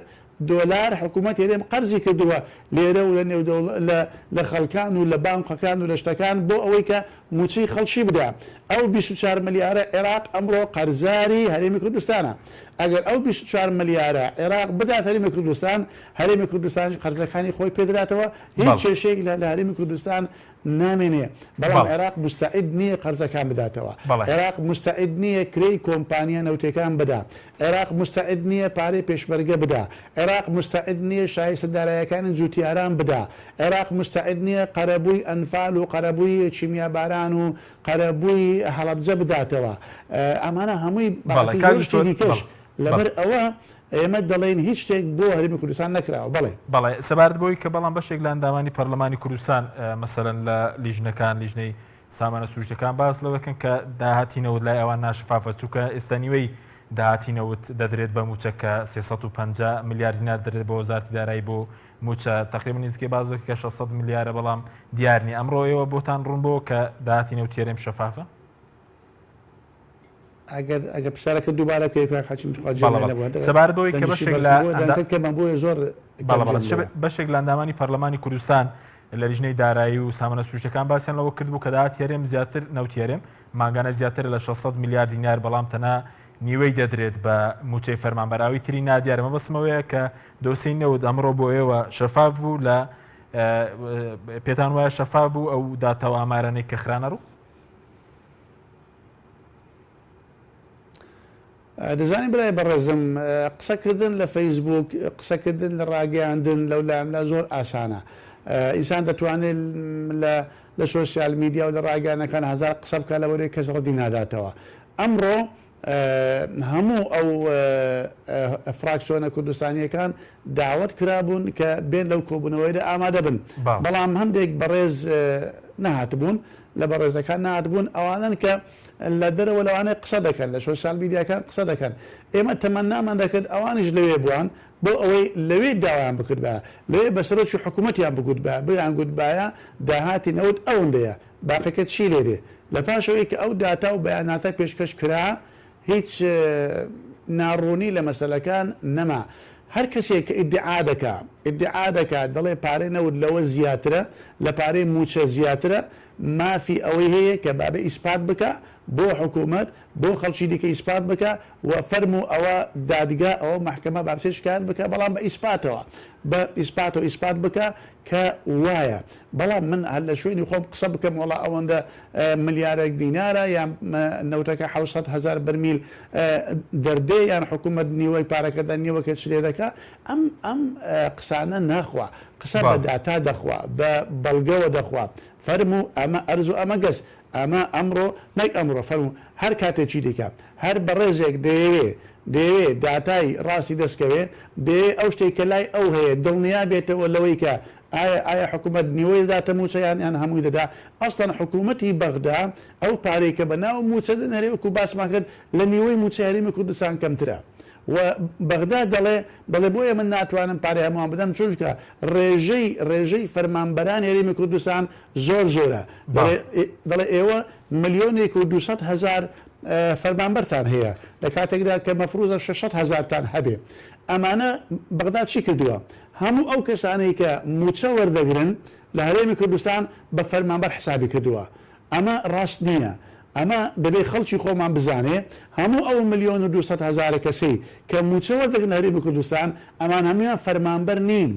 دۆلار حکوومەتی هەرێم قەرزی کردووە لێرە و لە نێودەوڵ لە لە خەڵکان و لە بانقەکان و لە شتەکان بۆ ئەوەی کە مووچەی خەڵکی بدا. ئەو 24 ملیارە عێراق ئەمڕۆ قەرزاری هەرێمی کوردستانە. ئەگەر ئەو 24 ملیارە عێراق بدات هەرێمی کوردستان، هەرێمی کوردستانیش قەرزەکانی خۆی پێ دەداتەوە، هیچ کێشەیەک لە هەرێمی کوردستان نامێنێ. بەڵام عێراق موستەعید نییە قەرزەکان بداتەوە. عێراق موستەعید نییە کرێی کۆمپانیا نەوتیەکان بدا. عێراق موستەعید نییە پارەی پێشمەرگە بدا. عێراق موستەعید نییە شایستە دارایەکانی جوتیاران بدا. عێراق موستەعید نییە قەرەبووی ئەنفال و قەرەبووی کیمیاباران و قەرەبووی هەڵەبجە بداتەوە. ئەمانە هەمووی بەڕاستی زۆر شتی دیکەش. لەبەر ئەوە. ئێمە دەڵێین هیچ شتێک بۆ هەرێمی کوردستان نەکراوە. بەڵێ. بەڵێ سەبارەت بەوەی کە بەڵام بەشێک لە ئەندامانی پەرلەمانی کوردستان مەسەلەن لە لیژنەکان لیژنەی سامانە سروشتەکان باس لەوە دەکەن کە داهاتی نەوت لای ئەوان ناشفافە چونکە ئێستا نیوەی داهاتی نەوت دەدرێت بە مووچە کە 350 ملیار دینار دەدرێت بە وەزارەتی دارایی بۆ مووچە تقریبا نزیکەی باس دەکەن کە 600 ملیارە بەڵام دیار نییە ئەمڕۆ ئێوە بۆتان ڕوون بۆ کە داهاتی نەوتی هەرێم شەفافە؟ ئەگەر ئەگەر پرسیارەکە دووبارە بکەی کاک حەکیم تخوا جێم بەڵێ لێ بەڵێ نەبوو سەبارەت بەوەی کە دەنگیشی بەشێک بەرز لە بوو ئەندا دەنگەکە کەمە بۆیە زۆر کەم بەڵێ بەڵێ جێم شب لێیە. بەشێک لە ئەندامانی پەرلەمانی کوردستان لە لیژنەی دارایی و سامانە سروشتەکان باسیان لەوە کردبوو کە داهاتی هەرێم زیاتر نەوتی هەرێم مانگانە زیاترە لە 600 ملیار دینار بەڵام تەنها نیوەی دەدرێت بە مووچەی فەرمانبەر ئەوی تری نادیارە مەبەستم ئەوەیە کە دۆسیەی نەوت ئەمڕۆ بۆ ئێوە شەفاف بوو لە پێتان وایە شەفاف بوو ئەو داتا و ئامارانەی کە خرانە ڕوو؟ دەزانی برای بەڕێزم قسەکردن لە فەیسبووک قسەکردن لە ڕاگەیاندن لەو لایەملا زۆر ئاسانە ئینسان دەتوانێت لە لە سۆسیال میدیا و لە ڕاگەیاندنەکان هەزار قسە بکات لەبەرئەوەی کەس ڕەدی ناداتەوە ئەمڕۆ هەموو ئەو فراکسیۆنە کوردستانییەکان داوەت کرابوون کە بێن لەو کۆبوونەوەیدا ئامادە بن، بەڵام هەندێک بەڕێز نەهاتبوون، لە بەڕێزەکان نەهاتبوون، ئەوانەن کە لە دەرەوە لەوانەیە قسە دەکەن، لە سۆسیال میدیاکان قسە دەکەن. ئێمە تەمەنامان دەکرد ئەوانیش لەوێ بووان بۆ ئەوەی لەوێ داوایان بکردبایە، لەوێ بە سەرۆکی حکوومەتیان بگوتبایە، بیانگوتبایە داهاتی نەوت ئەوەندەیە، باقیەکە چی لێ دێ؟ لە پاش ئەوەی کە ئەو داتا و بەیاناتە پێشکەش کرا، هیچ ناڕوونی لە مەسەلەکان نەما. هەر کەسێک کە ئیدعا دەکا، ئیدعا دەکا دەڵێ پارەی نەوت لەوە زیاترە، لە پارەی مووچە زیاترە، مافی ئەوەی هەیە کە بابێ ئیسپات بکا بۆ حکوومەت، بۆ خەڵکی دیکە ئیسپات بکا و فەرموو ئەوە دادگا، ئەوە مەحکەمە با بچێ شکایەت بکا، بەڵام بە ئیسپاتەوە، بە ئیسپاتەوە ئیسپات بکا کە وایە. بەڵام من هەر لە شوێنی خۆم قسە بکەم وەڵا ئەوەندە ملیارێک دینارە یان نەوتەکە 700 هەزار بەرمیل دەردێ یان حکوومەت نیوەی پارەکە دە نیوەکە چ لێ دەکا ئەم ئەم قسانە ناخوا قسە بە داتا دەخوا بە بەڵگەوە دەخوا فەرموو ئەمە ئەرز و ئەمە گەز ئەمە ئەمڕۆ نەک ئەمڕۆ فەرموو هەر کاتێکی دیکە هەر بەڕێزێک دەیەوێ دەیەوێ داتای ڕاستی دەست کەوێ دەیەوێ ئەو شتەی کە لای ئەو هەیە دڵنیا بێتەوە لەوەی کە ئایا ئایا حکومەت نیوەی دەداتە مووچە یان یان هەمووی دەدا؟ ئەسڵەن حکومەتی بەغدا ئەو پارەی کە بە ناو مووچە دەنێرێ وەکو باسمان کرد لە نیوەی مووچەی هەرێمی کوردستان کەمترە و بەغدا دەڵێ دەڵێ بۆیە من ناتوانم پارەی هەمووان بدەم چونکە ڕێژەی ڕێژەی فەرمانبەرانی هەرێمی کوردستان زۆر زۆرە دەڵێ دەڵێ ئێوە ملیۆنێک و 200 هەزار فەرمانبەرتان هەیە لە کاتێکدا کە مەفروزە 600 هەزارتان هەبێ ئەمانە بەغدا چی کردووە هەموو ئەو کەسانەی کە مووچە وەردەگرن لە هەرێمی کوردستان بە فەرمانبەر حسابی کردووە. ئەمە ڕاست نییە. ئەمە دەبێ خەڵکی خۆمان بزانێ هەموو ئەو ملیۆن و 200 هەزارە کەسەی کە مووچە وەردەگرن لە هەرێمی کوردستان ئەمان هەموویان فەرمانبەر نین.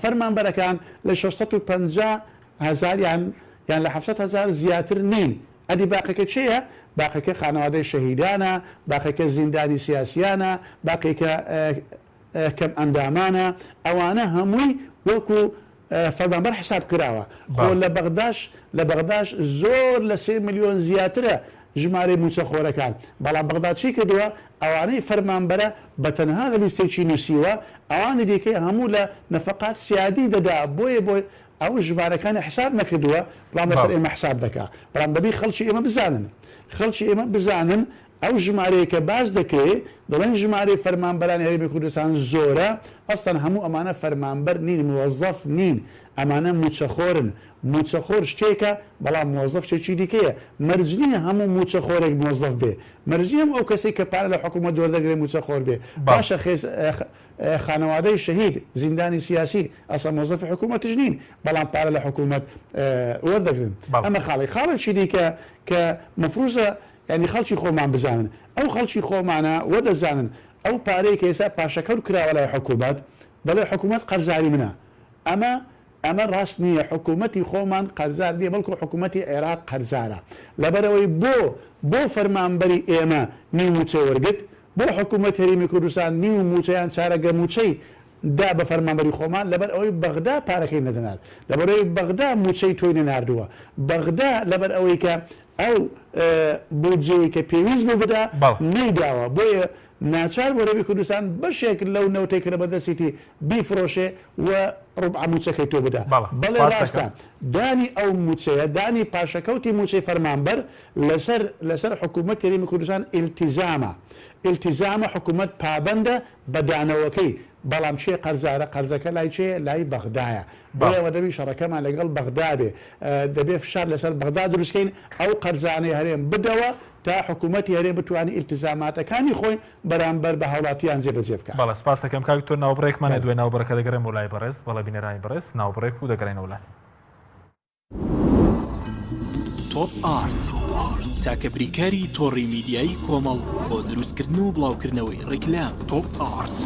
فەرمانبەرەکان لە 650 هەزار یان یان لە 700 هەزار زیاتر نین. ئەدی باقیەکە کێیە؟ باقیەکە خانەوادەی شەهیدانە، باقیەکە زیندانی سیاسیانە، باقیەکە کەم ئەندامانە ئەوانە هەمووی وەکو فەرمانبەر حساب کراوە خۆ لە بەغداش لە بەغداش زۆر لە سێ ملیۆن زیاترە ژمارەی موچە خۆرەکان بەڵام بەغدا چی کردووە ئەوانەی فەرمانبەرە بە تەنها لە لیستێکی نوسیوە ئەوانی دیکەی هەموو لە نەفەقات سیادی دەدا بۆیە بۆ ئەو ژمارەکانی حساب نەکردووە بەڵام لەسەر ئێمە حساب دەکا بەڵام دەبی خەڵکی ئێمە بزانن خەڵکی ئێمە بزانن ئەو ژمارەیە کە باس دەکرێ دەڵێن ژمارەی فەرمانبەرانی هەرێمی کوردستان زۆرە، ئەسڵەن هەموو ئەمانە فەرمانبەر نین، موەزەف نین، ئەمانە مووچەخۆرن، مووچەخۆر شتێکە بەڵام موەزەف شتێکی دیکەیە، مەرج نییە هەموو مووچەخۆرێک موەزەف بێ، مەرج نییە هەموو ئەو کەسەی کە پارە لە حکوومەت وەردەگرێ مووچەخۆر بێ، باشە خێز خانەوادەی شەهید، زیندانی سیاسی، ئەسڵەن موەزەفی حکوومەتیش نین، بەڵام پارە لە حکوومەت وەردەگرن، ئەمە خاڵێک، خاڵێکی دیکە کە مەفروزە یانی خەڵکی خۆمان بزانن ئەو خەڵکی خۆمانە وە دەزانن ئەو پارەی کە ئێستا پاشەکەوت کراوە لای حکومەت دەڵێ حکومەت قەرزاری منە ئەمە ئەمە ڕاست نییە حکومەتی خۆمان قەرزار نییە بەڵکو حکومەتی عێراق قەرزارە لەبەرئەوەی بۆ بۆ فەرمانبەری ئێمە نیو موچەی وەرگرت بۆ حکومەت هەرێمی کوردستان نیو موچە یان چارەگە موچەی دا بە فەرمانبەری خۆمان لەبەر ئەوەی بەغدا پارەکەی نەدەنارد لەبەرئەوەی بەغدا موچەی تۆی نەناردووە بەغدا لەبەر ئەوەی کە ئەو بودجەیەی کە پێویست بوو بدا نەیداوە بۆیە. ناچار بوو هەرێمی کوردستان بەشێک لەو نەوتەی کە لەبەردەستیتی بیفرۆشێ و ڕوبعە مووچەکەی تۆ بدا. بەڵێ بەڵێ سپاست ڕاستە دەکەم. دانی ئەو مووچەیە، دانی پاشەکەوتی مووچەی فەرمانبەر لەسەر لەسەر حکوومەتی هەرێمی کوردستان ئیلتیزامە. ئیلتیزامە حکوومەت پابەندە بە دانەوەکەی، بەڵام کێ قەرزارە؟ قەرزەکە لای کێیە؟ لای بەغدایە. بەڵێ. بۆیە دەبی شەڕەکەمان لەگەڵ بەغدا بێ. دەبێ فشار لەسەر بەغدا دروست کەین ئەو قەرزانەی هەرێم بدەوە تا حکوومەتی هەرێم بتوانێ ئیلتیزاماتەکانی خۆی بەرامبەر بە هاوڵاتیان جێبەجێ بکا. بەڵێ سوپاست دەکەم کاک دکتۆر ناوبڕێکمان بەڵێ. دوای ناوبڕەکە دەگەڕێمەوە لای بەڕێزت بەڵێ بینەرانی بەڕێز ناوبڕێک و دەگەڕێینەوە لات. تۆپ ئارت، تاکە بریکاری تۆڕی میدیایی کۆمەڵ بۆ دروستکردن و بڵاوکردنەوەی ڕیکلام. تۆپ ئارت.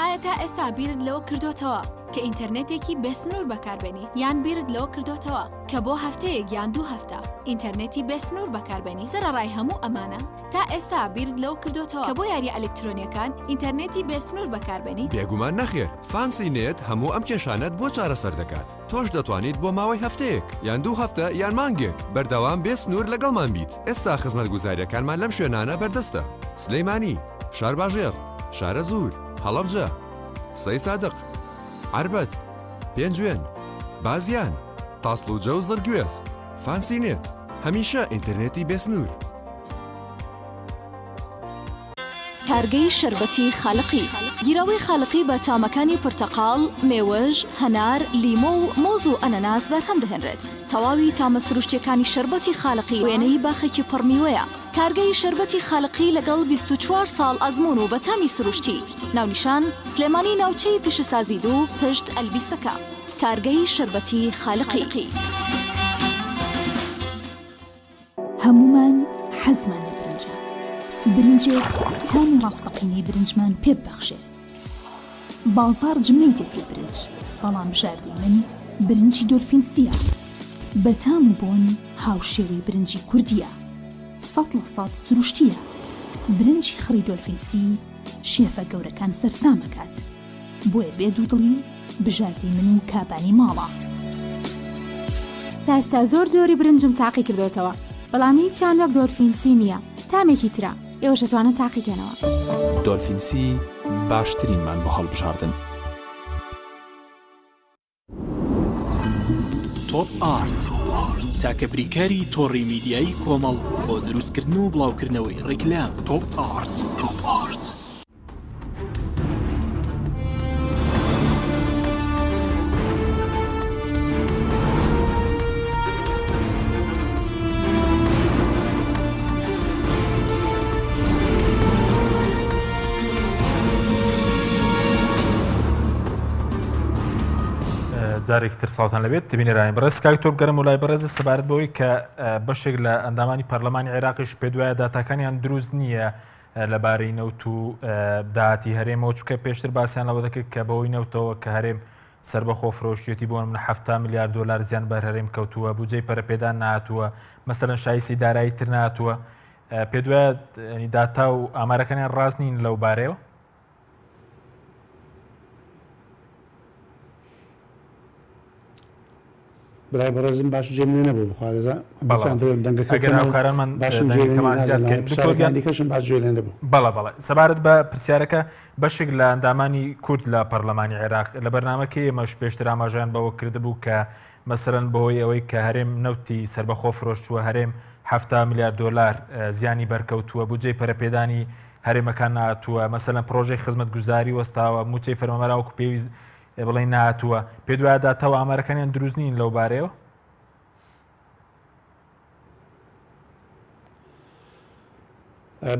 ئایا تا ئێستا بیرت لەوە کردۆتەوە کە ئینتەرنێتێکی بێ سنوور بەکاربێنیت؟ یان بیرت لەوە کردۆتەوە کە بۆ هەفتەیەک یان دوو هەفتە ئینتەرنێتی بێ سنوور بەکاربێنیت؟ سەرەڕای هەموو ئەمانە تا ئێستا بیرت لەوە کردۆتەوە کە بۆ یارییە ئەلکترۆنییەکان ئینتەرنێتی بێ سنوور بەکاربێنیت؟ بێگومان نەخێر، فانسی نێت هەموو ئەم کێشانەت بۆ چارەسەر دەکات. تۆش دەتوانیت بۆ ماوەی هەفتەیەک، یان دوو هەفتە، یان مانگێک، بەردەوام بێ سنوور لەگەڵمان بیت. ئێستا خزمەتگوزارییەکانمان لەم شوێنانە بەردەستە، سلێمانی، شارباژێڕ، شارەزوور، هەڵەبجە، سەیسادق، عەربەت، پێنجوێن، بازیان، تاسڵوجە و زڕگوێز. فانسی نێت، هەمیشە ئینتەرنێتی بێ سنوور. کارگەی شەربەتی خالقی. گیراوەی خالقی بە تامەکانی پرتەقاڵ، مێوژ، هەنار، لیمۆ و مۆز و ئەنەناس بەرهەم دەهێنرێت. تەواوی تامە سروشتیەکانی شەربەتی خالقی وێنەی باخێکی پڕ میوەیە. کارگەی شەربەتی خالقی لەگەڵ 24 ساڵ ئەزموون و بە تامی سروشتی. ناونیشان، سلێمانی ناوچەی پیشەسازی دوو پشت ئەلبیسەکە. کارگەی شەربەتی خالقی. هەموومان حەزمان لە برنجە، برنجێک تامی ڕاستەقینەی برنجمان پێ ببەخشێ. بازاڕ جمەی دێت لە برنج، بەڵام بژاردەی من برنجی دۆلفین سییە. بە تام و بۆن هاوشێوەی برنجی کوردییە. 100% سروشتییە. برنجی خڕی دۆلفین سی شێفە گەورەکان سەرسام ئەکات. بۆیە بێ دوودڵی بژاردەی من و کابانی ماڵە. تا ئێستا زۆر جۆری برنجم تاقی کردۆتەوە بەڵام هیچیان وەک دۆلفین سی نییە تامێکی ترە ئێوەش ئەتوانن تاقی کەنەوە. دۆلفین سی باشترینمان بۆ هەڵبژاردن. تۆپ ئارت، تاکە بریکاری تۆڕی میدیایی کۆمەڵ بۆ دروستکردن و بڵاوکردنەوەی ڕیکلام. تۆپ ئارت. جارێکی تر سڵاوتان لەبێت بینەرانی بەڕێز کاک تۆ بگەرم و لای بەڕێز سەبارەت بەوەی کە بەشێک لە ئەندامانی پەرلەمانی عێراقیش پێدوایە داتاکانیان دروست نییە لەبارەی نەوت و داهاتی هەرێمەوە چکە پێشتر باسییان لەوە دەکرد کە بەوەی نەوتەوە کە هەرێم سربەخۆ فرۆشتێتی بۆ من ه میلیارد دلار زیان بەر هەرێم کەوتووە بجێ پەرەپێدان نهاتووە مەسەرەن شایسی دارایی تر نهاتووە پێدوایە داتا و ئامارەکانیان ڕاست نین لەو بارەیەوە؟ برای بەڕێزم باش جێم لێ نەبوو بخوارزا ئەگەر هاوکارانمان باشم دیکەشم باش جوێ لێ نەبوو بەڵە بەڵێ سەبارەت بە پرسیارەکە بەشێک لە ئەندامانی کورد لە پەرلەمانی عێراق لە بەرنمەکەی ئێمەش پێشتر ئاماژەیان بەوە کردبوو کە مەسەلەن بەهۆی ئەوەی کە هەرێم نەوتی سەربەخۆ فرۆشتووە، هەرێم 70 ملیار دۆلار زیانی بەرکەوتووە، بودجەی پەرەپێدانی هەرێمەکان نەهاتووە، مەسەلەن پڕۆژەی خزمەتگوزاری وەستاوە، مووچەی فەرمانبەران وەکو پێویست بڵێین نەهاتووە. پێت وایە داتا و ئامارەکانیان دروست نین لەو بارەیەوە؟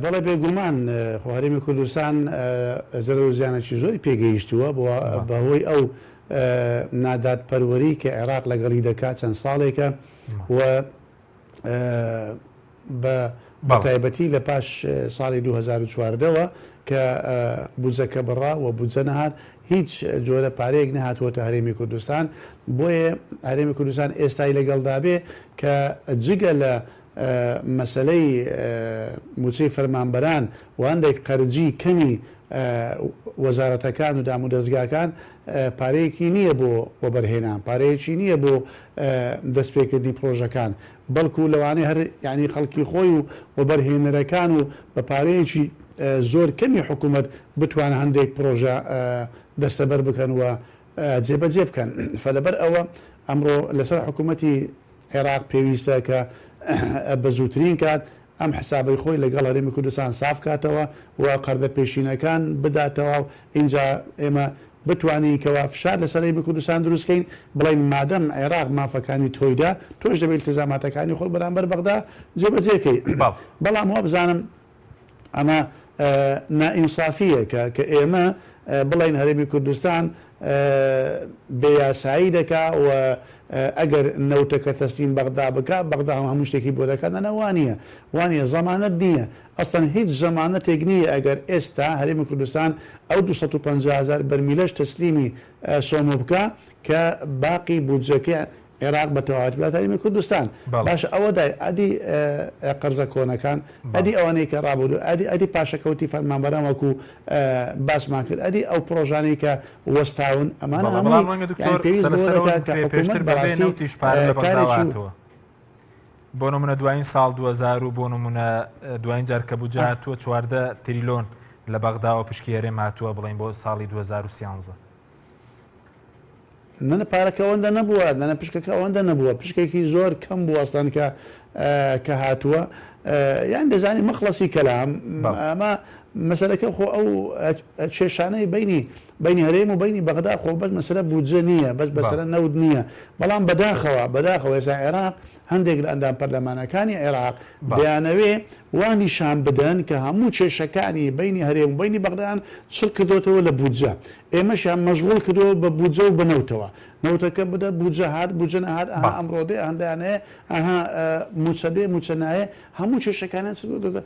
بەڵێ بێگومان خۆ هەرێمی کوردستان زەرەر و زیانێکی زۆری پێگەیشتووە بۆ بەهۆی ئەو نادادپەروەری کە عێراق لەگەڵی دەکات چەند ساڵێکە و بە تایبەتی لە پاش ساڵی 2014ەوە کە بودجەکە بڕا و بودجە نەهات هیچ جۆرە پارەیەک نەهاتووەتە هەرێمی کوردستان بۆیە هەرێمی کوردستان ئێستای لەگەڵدا بێ کە جگە لە مەسەلەی مووچەی فەرمانبەران و هەندێک قەرجی کەمی وەزارەتەکان و دامودەزگاکان پارەیەکی نییە بۆ وەبەرهێنان، پارەیەکی نییە بۆ دەستپێکردنی پڕۆژەکان، بەڵکو لەوانەیە هەر یانی خەڵکی خۆی و وەبەرهێنەرەکان و بە پارەیەکی. زۆر کەمی حکوومەت بتوانن هەندێک پرۆژە دەستەبەر بکەن و جێبەجێ بکەن. فلەبەر ئەوە ئەمڕۆ لەسەر حکوومەتی عێراق پێویستە کە بە زووترین کات ئەم حسابەی خۆی لەگەڵ هەرێمی کوردستان ساف کاتەوە و قەرزە پێشینەکان بداتەوە و ئینجا ئێمە بتوانین کەوا فشار لەسەر هەرێمی کوردستان دروست کەین بڵێین مادەم عێراق مافەکانی تۆی دا تۆش دەبێ ئیلتزاماتەکانی خۆت بەرامبەر بەغدا جێبەجێ کەی بەڵام وابزانم ئەمە نائینسافییە کە کە ئێمە بڵێین هەرێمی کوردستان بێ یاسایی دەکا و ئەگەر نەوتەکە تەسلیم بەغدا بکا بەغدا هەموو شتێکی بۆ دەکات نەنا وانییە وانییە زەمانەت نییە ئەسڵەن هیچ زەمانەتێک نییە ئەگەر ئێستا هەرێمی کوردستان ئەو 250 هەزار بەرمیلەش تەسلیمی سۆمۆ بکا کە باقی بودجەکەی عێراق بە تەواوەتی بداتە هەرێمی کوردستان. باشە ئەوە دای ئەدی قەرزە کۆنەکان، ئەدی ئەوانەی کە ڕابردوو، ئەدی ئەدی پاشەکەوتی فەرمانبەران وەکو باسمان کرد، ئەدی ئەو پڕۆژانەی کە وەستاون، ئەمانە هەمووی یانی پێویست بەوە دەکات کە حکوومەت بەڕاستی کارێکی بۆ نمونە دوایین ساڵ 2000 و بۆ نمونە دوایین جار کە بودجە هاتووە 14 تریلۆن لە بەغداوە پشکی هەرێم هاتووە بڵین بۆ ساڵی 2013. نەنە پارەکە ئەوەندە نەبووە نەنە پشکەکە ئەوەندە نەبووە پشکێکی زۆر کەم بوو ئەسڵەن کە کە هاتووە یان دەزانی مەخلەسی کەلام ئەمە مەسەلەکە خۆ ئەو کێشانەی بینی بینی هەرێم و بینی بەغدا خۆ بەس مەسەلە بودجە نییە بەس بەسەرە نەوت نییە بەڵام بەداخەوە بەداخەوە ئێستا عێراق هەندێک لە ئەندام پەرلەمانەکانی عێراق دەیانەوێ وا نیشان بدەن کە هەموو کێشەکانی بەینی هەرێم و بەینی بەغدایان چڕ کردۆتەوە لە بودجە. ئێمەشیان مەشغوڵ کردووە بە بودجە و بە نەوتەوە. نەوتەکە بدە، بودجە هات، بودجە نەهات، ئەها ئەمڕۆ دێ، ئەها دەیانەوێ، ئەها مووچە دێ، مووچە نایێ، هەموو کێشەکانیان چڕ کردۆتەوە.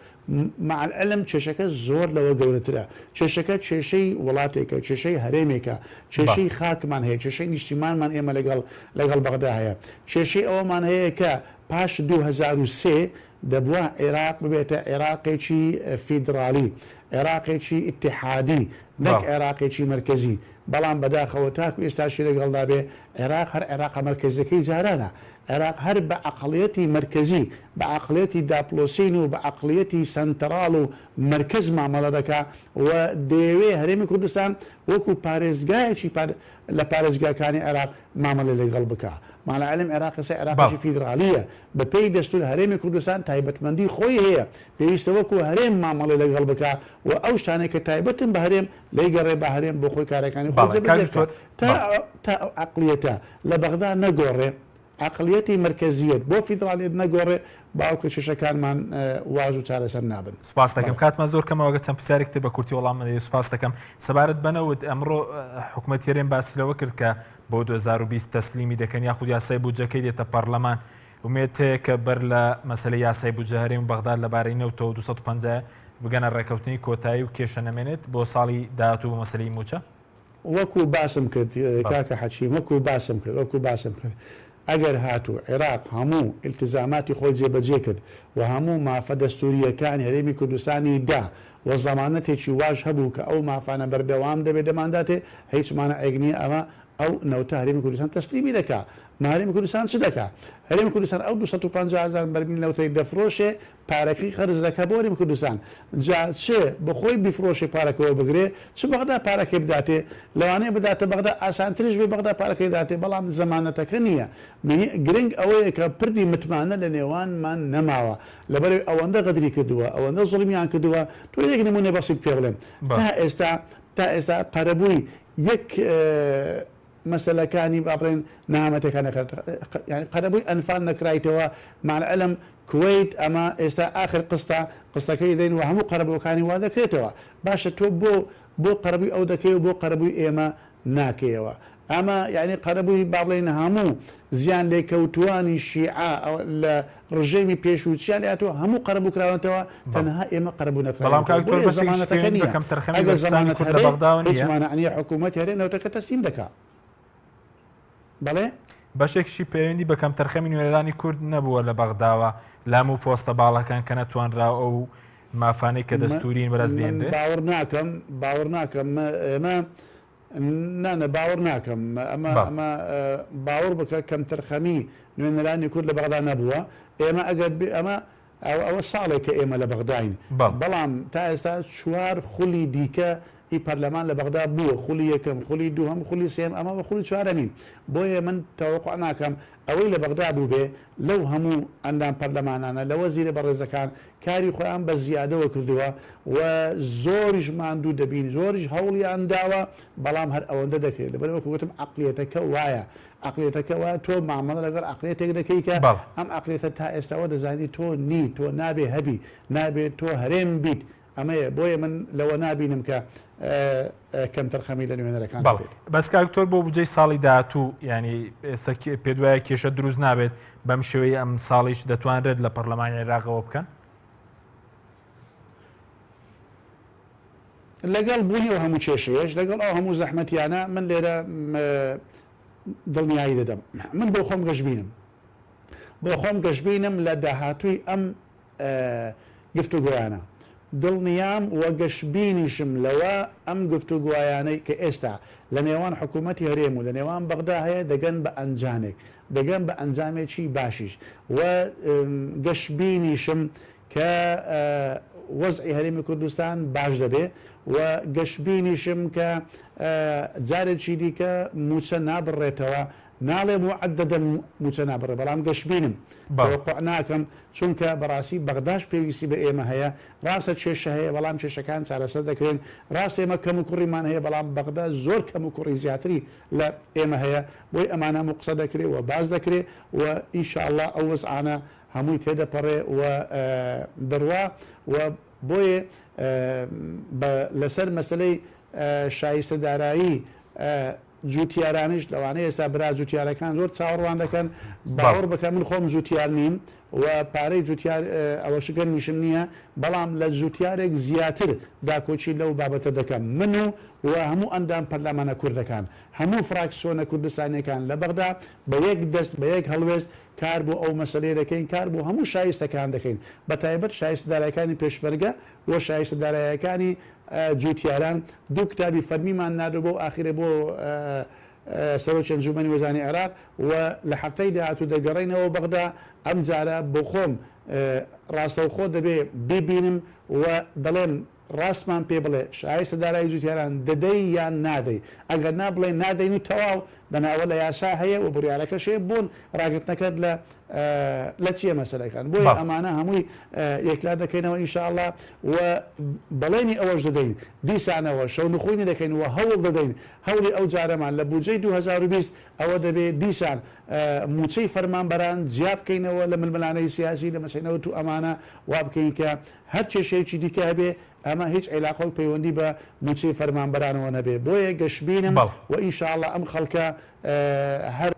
مع العلم کێشەکە زۆر لەوە گەورەترە. کێشەکە کێشەی وڵاتێکە، کێشەی هەرێمێکە، کێشەی خاکمان هەیە، کێشەی نیشتیمانمان ئێمە لەگەڵ لەگەڵ بەغدا هەیە. کێشەی ئەوەمان هەیە کە پاش 2003 دەبوا عێراق ببێتە عێراقێکی فیدڕاڵی، عێراقێکی ئیتیحادی، نەک عێراقێکی مەرکەزی. بەڵام بەداخەوە تاکو ئێستاشی لەگەڵدا بێ عێراق هەر عێراقە مەرکەزیەکەی جارانە. عێراق هەر بە عەقڵیەتی مەرکەزی، بە عەقڵیەتی داپڵۆسین و بە عەقڵیەتی سەنتەڕاڵ و مەرکەز مامەڵە دەکا و دەیەوێ هەرێمی کوردستان وەکو پارێزگایەکی لە پارێزگاکانی عێراق مامەڵەی لەگەڵ بکا. مع العلم عێراق ئێستا عێراقێکی فیدڕاڵییە، بە پێی دەستور هەرێمی کوردستان تایبەتمەندی خۆی هەیە، پێویستە وەکو هەرێم مامەڵەی لەگەڵ بکا و ئەو شتانەی کە تایبەتن بە هەرێم لێیگەڕێ با هەرێم بۆ خۆی کارەکانی خۆی جێبەجێ بکا. تا تا ئەو عەقڵیەتە لە بەغدا نەگۆڕێ، عەقڵیەتی مەرکەزیەت بۆ فیدڕاڵیەت نەگۆڕێ، باوکە کێشەکانمان واز و چارەسەر نابن. سوپاست دەکەم کاتمان زۆر کەمە ئەگەر چەند پرسیارێک تر بە کورتی وەڵام بدەیت سوپاست دەکەم سەبارەت بە نەوت ئەمڕۆ حکومەتی هەرێم باسی لەوە کرد کە بۆ 2020 تەسلیمی دەکەن یاخود یاسای بودجەکەی دێتە پەرلەمان ئومێد هەیە کە بەر لە مەسەلەی یاسای بودجە هەرێم و بەغداد لەبارەی نەوتەوە 250 بگەنە ڕێکەوتنی کۆتایی و کێشە نەمێنێت بۆ ساڵی داهاتوو بۆ مەسەلەی مووچە؟ وەکو باسم کرد کاکە حەکیم وەکو باسم کرد وەکو باسم کرد ئەگەر هاتوو عێراق هەموو ئیلتزاماتی خۆی جێبەجێ کرد و هەموو مافە دەستوورییەکانی هەرێمی کوردستانی دا و زەمانەتێکی واش هەبوو کە ئەو مافانە بەردەوام دەبێت دەمانداتێ هیچ مانعێک نییە ئەمە ئەو نەوتە هەرێمی کوردستان تەسلیمی دەکا ما هەرێمی کوردستان چ دەکا هەرێمی کوردستان ئەو 250 هەزار بەرمیل نەوتەی دەفرۆشێ پارەکەی قەرز دەکا بۆ هەرێمی کوردستان جا چ بەخۆی بیفرۆشێ پارەکە وەربگرێ چ بەغدا پارەکەی بداتێ لەوانەیە بداتە بەغدا ئاسانتریش بێ بەغدا پارەکەی داتێ بەڵام زەمانەتەکە نییە گرنگ ئەوەیە کە پردی متمانە لە نێوانمان نەماوە لەبەرئەوەی ئەوەندە غەدری کردووە ئەوەندە زوڵمیان کردووە تۆ یەک نمونەی بەسیت پێ بڵێم تا ئێستا تا ئێستا قەرەبووی یەک مەسەلەکانی با بڵێن نەهامەتیەکان نەکرا یانی قەرەبووی ئەنفال نەکرایتەوە مع العلم کوەیت ئەمە ئێستا ئاخر قستە قستەکەی دەین و هەموو قەرەبووەکانی وا دەکرێتەوە باشە تۆ بۆ بۆ قەرەبووی ئەو دەکەی و بۆ قەرەبووی ئێمە ناکەیەوە ئەمە یانی قەرەبووی با بڵێین هەموو زیان لێکەوتووانی شیعە لە ڕژێمی پێشوو چیان لێهاتووە هەموو قەرەبوو کراونەتەوە تەنها ئێمە قەرەبوو بەڵام کاک نەکراوینەتەوە دکتۆر بۆیە بەشێکیش زەمانەتەکە پەیوەندی بە نییە کەمتەرخەمی ئەگەر بەرپرسانی زەمانەت کورد لە هەبێ بەغداوە هیچ نییە؟ مانع نییە حکوومەتی هەرێم نەوتەکە تەسلیم دەکا بەڵێ. بەشێکیشی پەیوەندی بە کەمتەرخەمی نوێنەرانی کورد نەبووە لە بەغداوە لە هەموو پۆستە باڵاکان کە نەتوانراوە ئەو مافانەی کە دەستوورین بەدەست من بهێنرێت؟ باوەڕ ناکەم باوەڕ ناکەم ئێمە نا نا باوەڕ ناکەم ئەمە ئەمە باوەڕ بکە کەمتەرخەمی نوێنەرانی کورد لە بەغدا نەبووە ئێمە ئەگەر ئەمە. ئەوە ساڵێکە ئێمە لە بەغداین، بەڵام تا ئێستا چوار خولی دیکە ی پەرلەمان لە بەغدا بووە، خولی یەکەم، خولی دووهەم، خولی سێیەم، ئەمە بە خولی چوارەمین. بۆیە من تەوەقوع ناکەم ئەوەی لە بەغدا بووبێ لەو هەموو ئەندام پەرلەمانانە، لە وەزیرە بەڕێزەکان کاری خۆیان بە زیادەوە کردووە و زۆریش ماندوو دەبین، زۆریش هەوڵیان داوە، بەڵام هەر ئەوەندە دەکرێت. لەبەرئەوە وەکو گوتم عەقڵیەتەکە وایە. عەقڵیەتەکە وایە تۆ مامەڵە لەگەڵ عەقڵیەتێک دەکەی کە ئەم عەقڵیەتە تا ئێستا وا دەزانی تۆ نی، تۆ نابێ هەبی، نابێ تۆ هەرێم بیت، ئەمەیە، بۆیە من لەوە نابینم کە کەمتەرخەمی لە نوێنەرەکان بەڵێ هەبێت. بەس کاک دکتۆر بۆ بودجەی ساڵی داهاتوو یانی ئێستا پێت وایە کێشە دروست نابێت بەم شێوەی ئەم ساڵیش دەتوانرێت لە پەرلەمانی عێراقەوە بکەن؟ لەگەڵ بوونی ئەو هەموو کێشەیەش، لەگەڵ ئەو هەموو زەحمەتیانە من لێرە دڵنیایی دەدەم. من بۆ خۆم گەشبینم. بۆ خۆم گەشبینم لە داهاتووی ئەم گفتوگۆیانە. دڵنیام و گەشبینیشم لەوە ئەم گفتوگۆیانەی کە ئێستا لە نێوان حکوومەتی هەرێم و لە نێوان بەغدا هەیە دەگەن بە ئەنجامێک، دەگەن بە ئەنجامێکی باشیش و گەشبینیشم کە وەزعی هەرێمی کوردستان باش دەبێ و گەشبینیشم کە جارێکی دیکە مووچە نابڕێتەوە، ناڵێم وەعد دەدەم مووچە نابڕێ، بەڵام گەشبینم، تەوەقوع ناکەم، چونکە بەڕاستی بەغداش پێویستی بە ئێمە هەیە، ڕاستە کێشە هەیە، بەڵام کێشەکان چارەسەر دەکرێن، ڕاستە ئێمە کەموکوڕیمان هەیە، بەڵام بەغدا زۆر کەموکوڕی زیاتری لە ئێمە هەیە، بۆیە ئەمانە هەموو قسە دەکرێ و باس دەکرێ و ئینشاڵڵا ئەو وەزعانە هەمووی تێدەپەڕێ و دەڕوا و بۆیە بە لەسەر مەسەلەی شایستە دارایی جوتیارانیش لەوانەیە ئێستا برا جوتیارەکان زۆر چاوەڕوان دەکەن باوەڕ بکە من خۆم جوتیار نیم و پارەی جوتیار ئەوەش گەنمیشم نییە بەڵام لە جوتیارێک زیاتر داکۆکی لەو بابەتە دەکەم من و و هەموو ئەندام پەرلەمانە کوردەکان هەموو فراکسیۆنە کوردستانیەکان لە بەغدا بە یەک دەست بە یەک هەڵوێست کار بۆ ئەو مەسەلەیە دەکەین، کار بۆ هەموو شایستەکان دەکەین، بە تایبەت شایستە دارایەکانی پێشمەرگە و شایستە دارایەکانی جووتیاران، دوو کتابی فەرمیمان ناردووە بەو ئاخیرە بۆ سەرۆکی ئەنجوومەنی وەزیرانی عێراق و لە هەفتەی داهاتوو دەگەڕێینەوە بەغدا، ئەمجارە بۆخۆم ڕاستەوخۆ دەبێ بیبینم و دەڵێم ڕاستمان پێ بڵێ شایستە دارایی جوتیاران دەدەی یان نادەی ئەگەر نا بڵێ نادەین و تەواو دەنا ئەوە لە یاسا هەیە و بڕیارەکەش هەیە بۆن ڕاگرتنەکەت لە لە چیە مەسەلەکان بۆیە بەڵێ. ئەمانە هەمووی یەکلا دەکەینەوە ان شاء اللە و بەڵێنی ئەوەش دەدەین دیسانەوە شەونخوینی دەکەین و هەوڵ دەدەین هەوڵی ئەو جارەمان لە بودجەی 2020 ئەوە دەبێ دیسان موچەی فەرمانبەران جیا بکەینەوە لە ململانێی سیاسی لە مەسەلەی نەوت و ئەمانە وا بکەین کە هەر کێشەیەکی دیکە هەبێ ئەمە هیچ عیلاقە و پەیوەندی بە موچەی فەرمانبەرانەوە نەبێ بۆیە گەشبینم بەڵێ. و ان شاء اللە ئەم خەڵکە هەر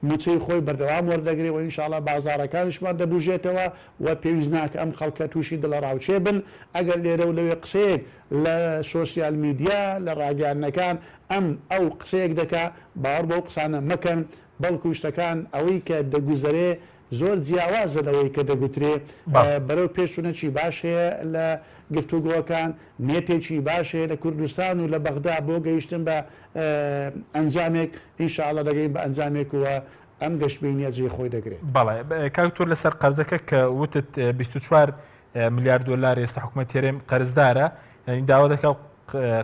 موچەی خۆی بەردەوام وەردەگرێ و ان شاء اللە بازاڕەکانیشمان دەبوژێتەوە و پێویست ناکە ئەم خەڵکە توشی دڵەڕاوکێ بن ئەگەر لێرە و لەوێ قسەیەک لە سۆسیال میدیا لە ڕاگەیاندنەکان ئەم ئەو قسەیەک دەکا باوەڕ بەو قسانە مەکەن بەڵکو شتەکان ئەوەی کە دەگوزەرێ زۆر جیاوازە لەوەی کە دەگوترێ، بەڵێ. بەرەو پێشچوونەکی باش هەیە لە گفتوگۆکان، نیەتێکی باش هەیە لە کوردستان و لە بەغدا بۆ گەیشتن بە ئەنجامێک، ان شاء اللە دەگەین بە ئەنجامێک و ئەم گەشبینیە جێی خۆی دەگرێت. بەڵێ کاک دکتۆر لەسەر قەرزەکە کە وتت 24 ملیار دۆلار ئێستا حکومەت هەرێم قەرزدارە یعنی داوا دەکا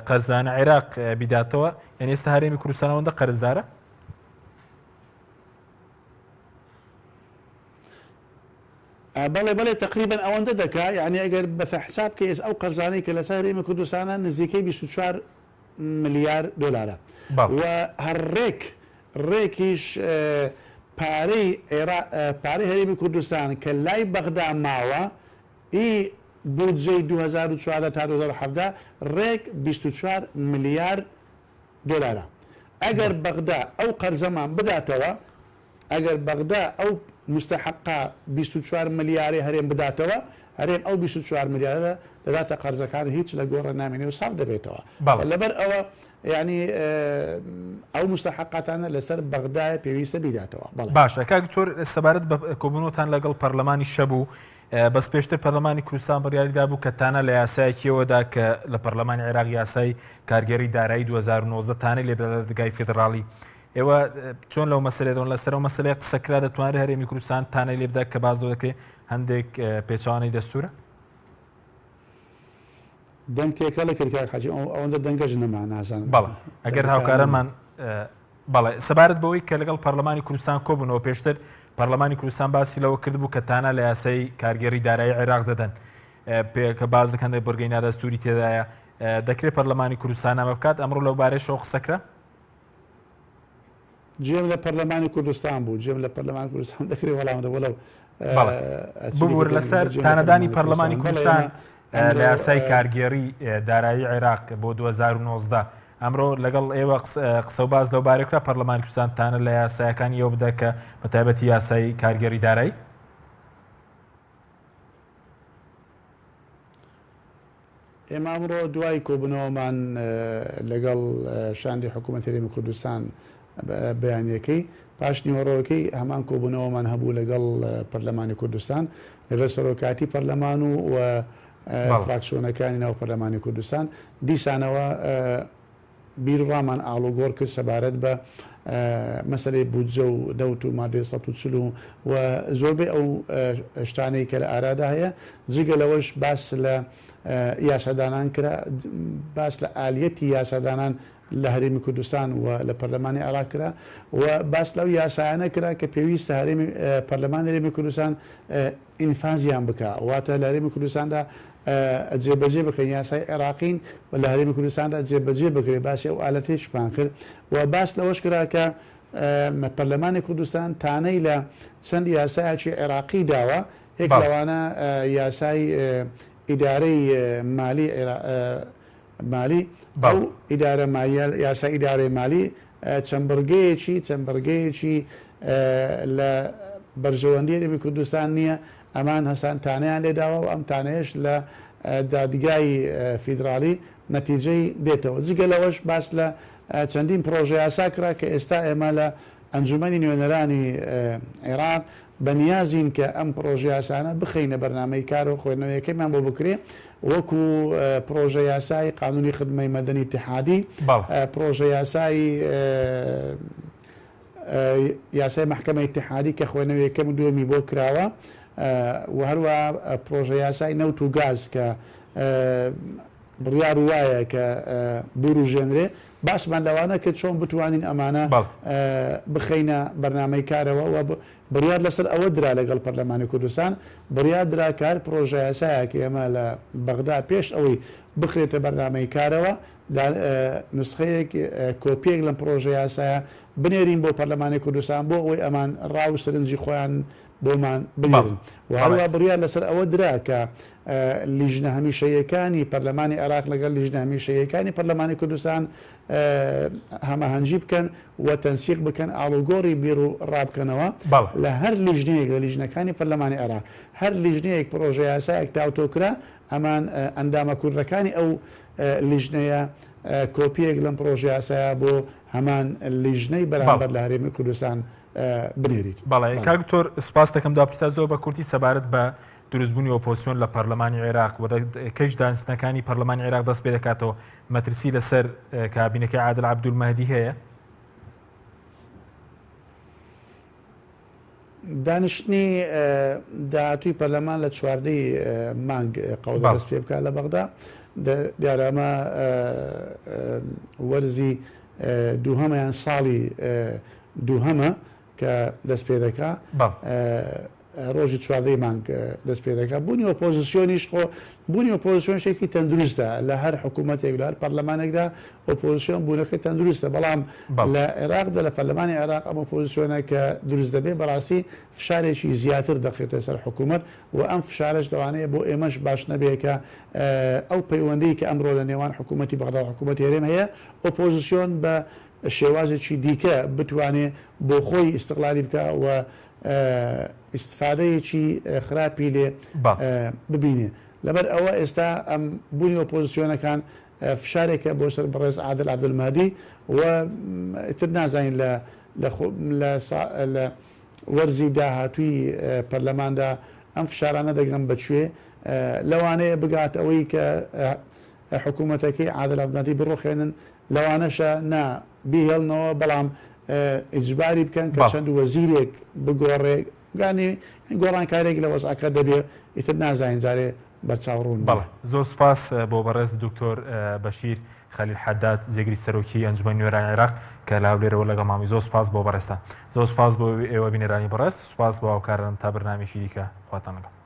قەرزانە عێراق بیداتەوە یعنی ئێستا هەرێمی کوردستان ئەوەندە قەرزدارە؟ بەڵێ بەڵێ تەقریبەن ئەوەندە دەکا یانی ئەگەر بە حساب کەی ئێس ئەو قەرزانەی کە لەسەر هەرێمی کوردستانە نزیکەی 24 ملیار دۆلارە بەڵێ. و هەر ڕێک ڕێکیش پارەی عێرا پارەی هەرێمی کوردستان کە لای بەغدا ماوە ئی بودجەی 2014 تا 2017 ڕێک 24 ملیار دۆلارە. ئەگەر بەغدا ئەو قەرزەمان بداتەوە، ئەگەر بەغدا ئەو موستەحەقە 24 ملیارەی هەرێم بداتەوە، هەرێم ئەو 24 ملیارە دەداتە قەرزەکان هیچ لە گۆڕێ نامێنێ و ساف دەبێتەوە. بەڵێ. لەبەر ئەوە یانی ئەو موستەحەقاتانە لەسەر بەغدایە پێویستە بیداتەوە. بەڵێ. باشە کاک دکتۆر سەبارەت بە کۆبوونەوەتان لەگەڵ پەرلەمانی شەبوو، بەس پێشتر پەرلەمانی کوردستان بڕیاری دابوو کە تانە لە یاسایەکیەوەدا کە لە پەرلەمانی عێراق یاسای کارگێڕی دارایی 2019 تانەی لێ بدات لە دادگای فیدڕاڵی. ئێوە چۆن لەو مەسەلەیە دەڕوانن؟ لەسەر ئەو مەسەلەیە قسە کرا دەتوانرێت هەرێمی کوردستان تانەی لێ بدات کە باس لەوە دەکرێت هەندێک پێچەوانەی دەستوورە؟ دەنگ تێکەڵە کرد کاک حاجی ئەوەندە دەنگەش نەما نازانم. بەڵێ ئەگەر هاوکارانمان بەڵێ سەبارەت بەوەی کە لەگەڵ پەرلەمانی کوردستان کۆبوونەوە پێشتر پەرلەمانی کوردستان باسی لەوە کردبوو کە تانە لە یاسای کارگێڕی دارایی عێراق دەدەن کە باس دەکەن بڕگەی نادەستوری تێدایە دەکرێت پەرلەمانی کوردستان ئەمە بکات ئەمڕۆ لەو بارەیەشەوە قسە کرا؟ جێم لە پەرلەمانی کوردستان بوو جێم لە پەرلەمانی کوردستان دەکرێت وەڵام دە وەڵەو ببور لەسەر تانەدانی پەرلەمانی کوردستان لە یاسای کارگێڕی دارایی عێراق بۆ 2019 ئەمڕۆ لەگەڵ ئێوە قسە و باز لەو بارێکرا پەرلەمانی کوردستان تانە لە یاسایەکانی ئەو بدە کە بە تایبەتی یاسای کارگێڕی دارایی ئێمە ئەمڕۆ دوای کۆبوونەوەمان لەگەڵ شاندی حکوومەتی هەرێمی کوردستان بەیانییەکەی، پاشنیوەڕۆکەی هەمان کۆبوونەوەمان هەبوو لەگەڵ پەرلەمانی کوردستان، لەگەڵ سەرۆکایەتی پەرلەمان و فراکسیۆنەکانی ناو پەرلەمانی کوردستان. دیسانەوە بیروڕامان ئاڵوگۆڕ کرد سەبارەت بە مەسەلەی بودجە و نەوت و مادەی 140 و و زۆربەی ئەو شتانەی کە لە ئارادا هەیە، جگە لەوەش باس لە یاسادانان کرا، باس لە ئالیەتی یاسادانان لە هەرێمی کوردستان و لە پەرلەمانی عێراق کرا و باس لەو یاسایانە کرا کە پێویستە هەرێمی پەرلەمانی هەرێمی کوردستان ئینفازیان بکا واتە لە هەرێمی کوردستاندا جێبەجێ بکەن یاسای عێراقین و لە هەرێمی کوردستاندا جێبەجێ بکرێت باسی ئەو ئالەتەیشمان کرد و باس لەوەش کرا کە پەرلەمانی کوردستان تانەی لە چەند یاسایەکی عێراقی داوە یەک لەوانە یاسای ئیدارەی مالی مالی ئەو ئیدارە مالیە یاسای ئیدارەی مالی چەند بڕگەیەکی چەند بڕگەیەکی لە بەرژەوەندی هەرێمی کوردستان نییە ئەمان هەسان تانەیان لێداوە و ئەم تانەیەش لە دادگای فیدراڵی نەتیجەی دێتەوە جگە لەوەش باس لە چەندین پڕۆژە یاسا کرا کە ئێستا ئێمە لە ئەنجومەنی نوێنەرانی عێراق بەنیازین کە ئەم پڕۆژەیاسانە بخەینە بەرنامەی کار و خوێندنەوەیەکەیمان بۆ بکرێ وەکو پڕۆژەیاسای قانونی خدمەی مەدەنی ئیتیحادی، پڕۆژەیاسای یاسای مەحکەمەی ئیتیحادی کە خوێندنەوەی یەکەم و دووەمی بۆ کراوە و هەروەها پڕۆژەیاسای نەوت و گاز کە بڕیار وایە کە بوروژێنرێ، باسمان لەوانە کرد چۆن بتوانین ئەمانە بخەینە بەرنامەی کارەوە و بڕیار لەسەر ئەوە درا لەگەڵ پەرلەمانی کوردستان بڕیار درا کە هەر پڕۆژەیاسایەک ئێمە لە بەغدا پێش ئەوەی بخرێتە بەرنامەی کارەوە نوسخەیەک کۆپییەک لەم پڕۆژەیاسایە بنێرین بۆ پەرلەمانی کوردستان بۆ ئەوەی ئەمان ڕا و سەرنجی خۆیان بۆمان بنێرن و هەروەها بڕیار لەسەر ئەوە درا کە لیژنە هەمیشەییەکانی پەرلەمانی عێراق لەگەڵ لیژنە هەمیشەییەکانی پەرلەمانی کوردستان هەماهەنگی بکەن و تەنسیق بکەن، ئاڵوگۆڕی بیر و ڕا بکەنەوە لە هەر لیژنەیەک لە لیژنەکانی پەرلەمانی عێراق، هەر لیژنەیەک پڕۆژەیاسایەک تاوتۆ کرا، ئەمان ئەندامە کوردەکانی ئەو لیژنەیە کۆپییەک لەم پڕۆژەیاسایە بۆ هەمان لیژنەی بەرامبەر لە هەرێمی کوردستان بنێریت. بەڵێ کاک دکتۆر سوپاست دەکەم. دوا پرسیار زۆر بە کورتی سەبارەت بە دروستبوونی ئۆپۆزسیۆن لە پەرلەمانی عێراق و کەش دانیشتنەکانی پەرلەمانی عێراق دەست پێ دەکاتەوە مەترسی لەسەر کابینەکەی عادل عەبدولمەهدی هەیە؟ دانیشتنی داهاتووی پەرلەمان لە چواردەی مانگ قەوڵە دەست پێ بکات لە بەغدا دیارە ئەمە وەرزی دووهەمە یان ساڵی دووهەمە کە دەست پێ دەکا ڕۆژی چواردەی مانگ دەست پێ دەکا بوونی ئۆپۆزیسیۆنیش خۆ بوونی ئۆپۆزیسیۆن شتێکی تەندروستە لە هەر حکوومەتێک لە هەر پەرلەمانێکدا ئۆپۆزیسیۆن بوونەکەی تەندروستە بەڵام لە عێراقدا لە پەرلەمانی عێراق ئەم ئۆپۆزیسیۆنە کە دروست دەبێ بەڕاستی فشارێکی زیاتر دەخرێتە سەر حکوومەت و ئەم فشارەش لەوانەیە بۆ ئێمەش باش نەبێ کە ئەو پەیوەندی کە ئەمڕۆ لە نێوان حکوومەتی بەغدا و حکوومەتی هەرێم هەیە ئۆپۆزیسیۆن بە شێوازێکی دیکە بتوانێ بۆ خۆی ئیستغلالی بکا و ئیستفادەیەکی خراپی لێ ببینێ. لەبەر ئەوە ئێستا ئەم بوونی ئۆپۆزسیۆنەکان فشارێکە بۆ سەر بەڕێز عادل عەبدولمەهدی و ئیتر نازانین لە لە وەرزی داهاتووی پەرلەماندا ئەم فشارانە دەگەن بە کوێ؟ لەوانەیە بگات ئەوەی کە حکوومەتەکەی عادل عەبدولمەهدی بڕوخێنن، لەوانەشە نا بیهێڵنەوە، بەڵام. ئیجباری بکەن کە چەند وەزیرێک بگۆڕێ گانی گۆڕانکارێک لە وەزعەکە دەبێ ئیتر نازانین جارێ بەرچاو ڕوون بەڵێ زۆر سوپاس بۆ بەڕێز دکتۆر بەشیر خەلیل حەداد جێگری سەرۆکی ئەنجومەنی نوێنەرانی عێراق کە لە هەولێرەوە لەگەڵمامی زۆر سوپاس بۆ بەڕێزتان زۆر سوپاس بۆ ئێوە بینەرانی بەڕێز سوپاس بۆ هاوکارانم تا بەرنامەیەکی دیکە خواتان لەگەڵ.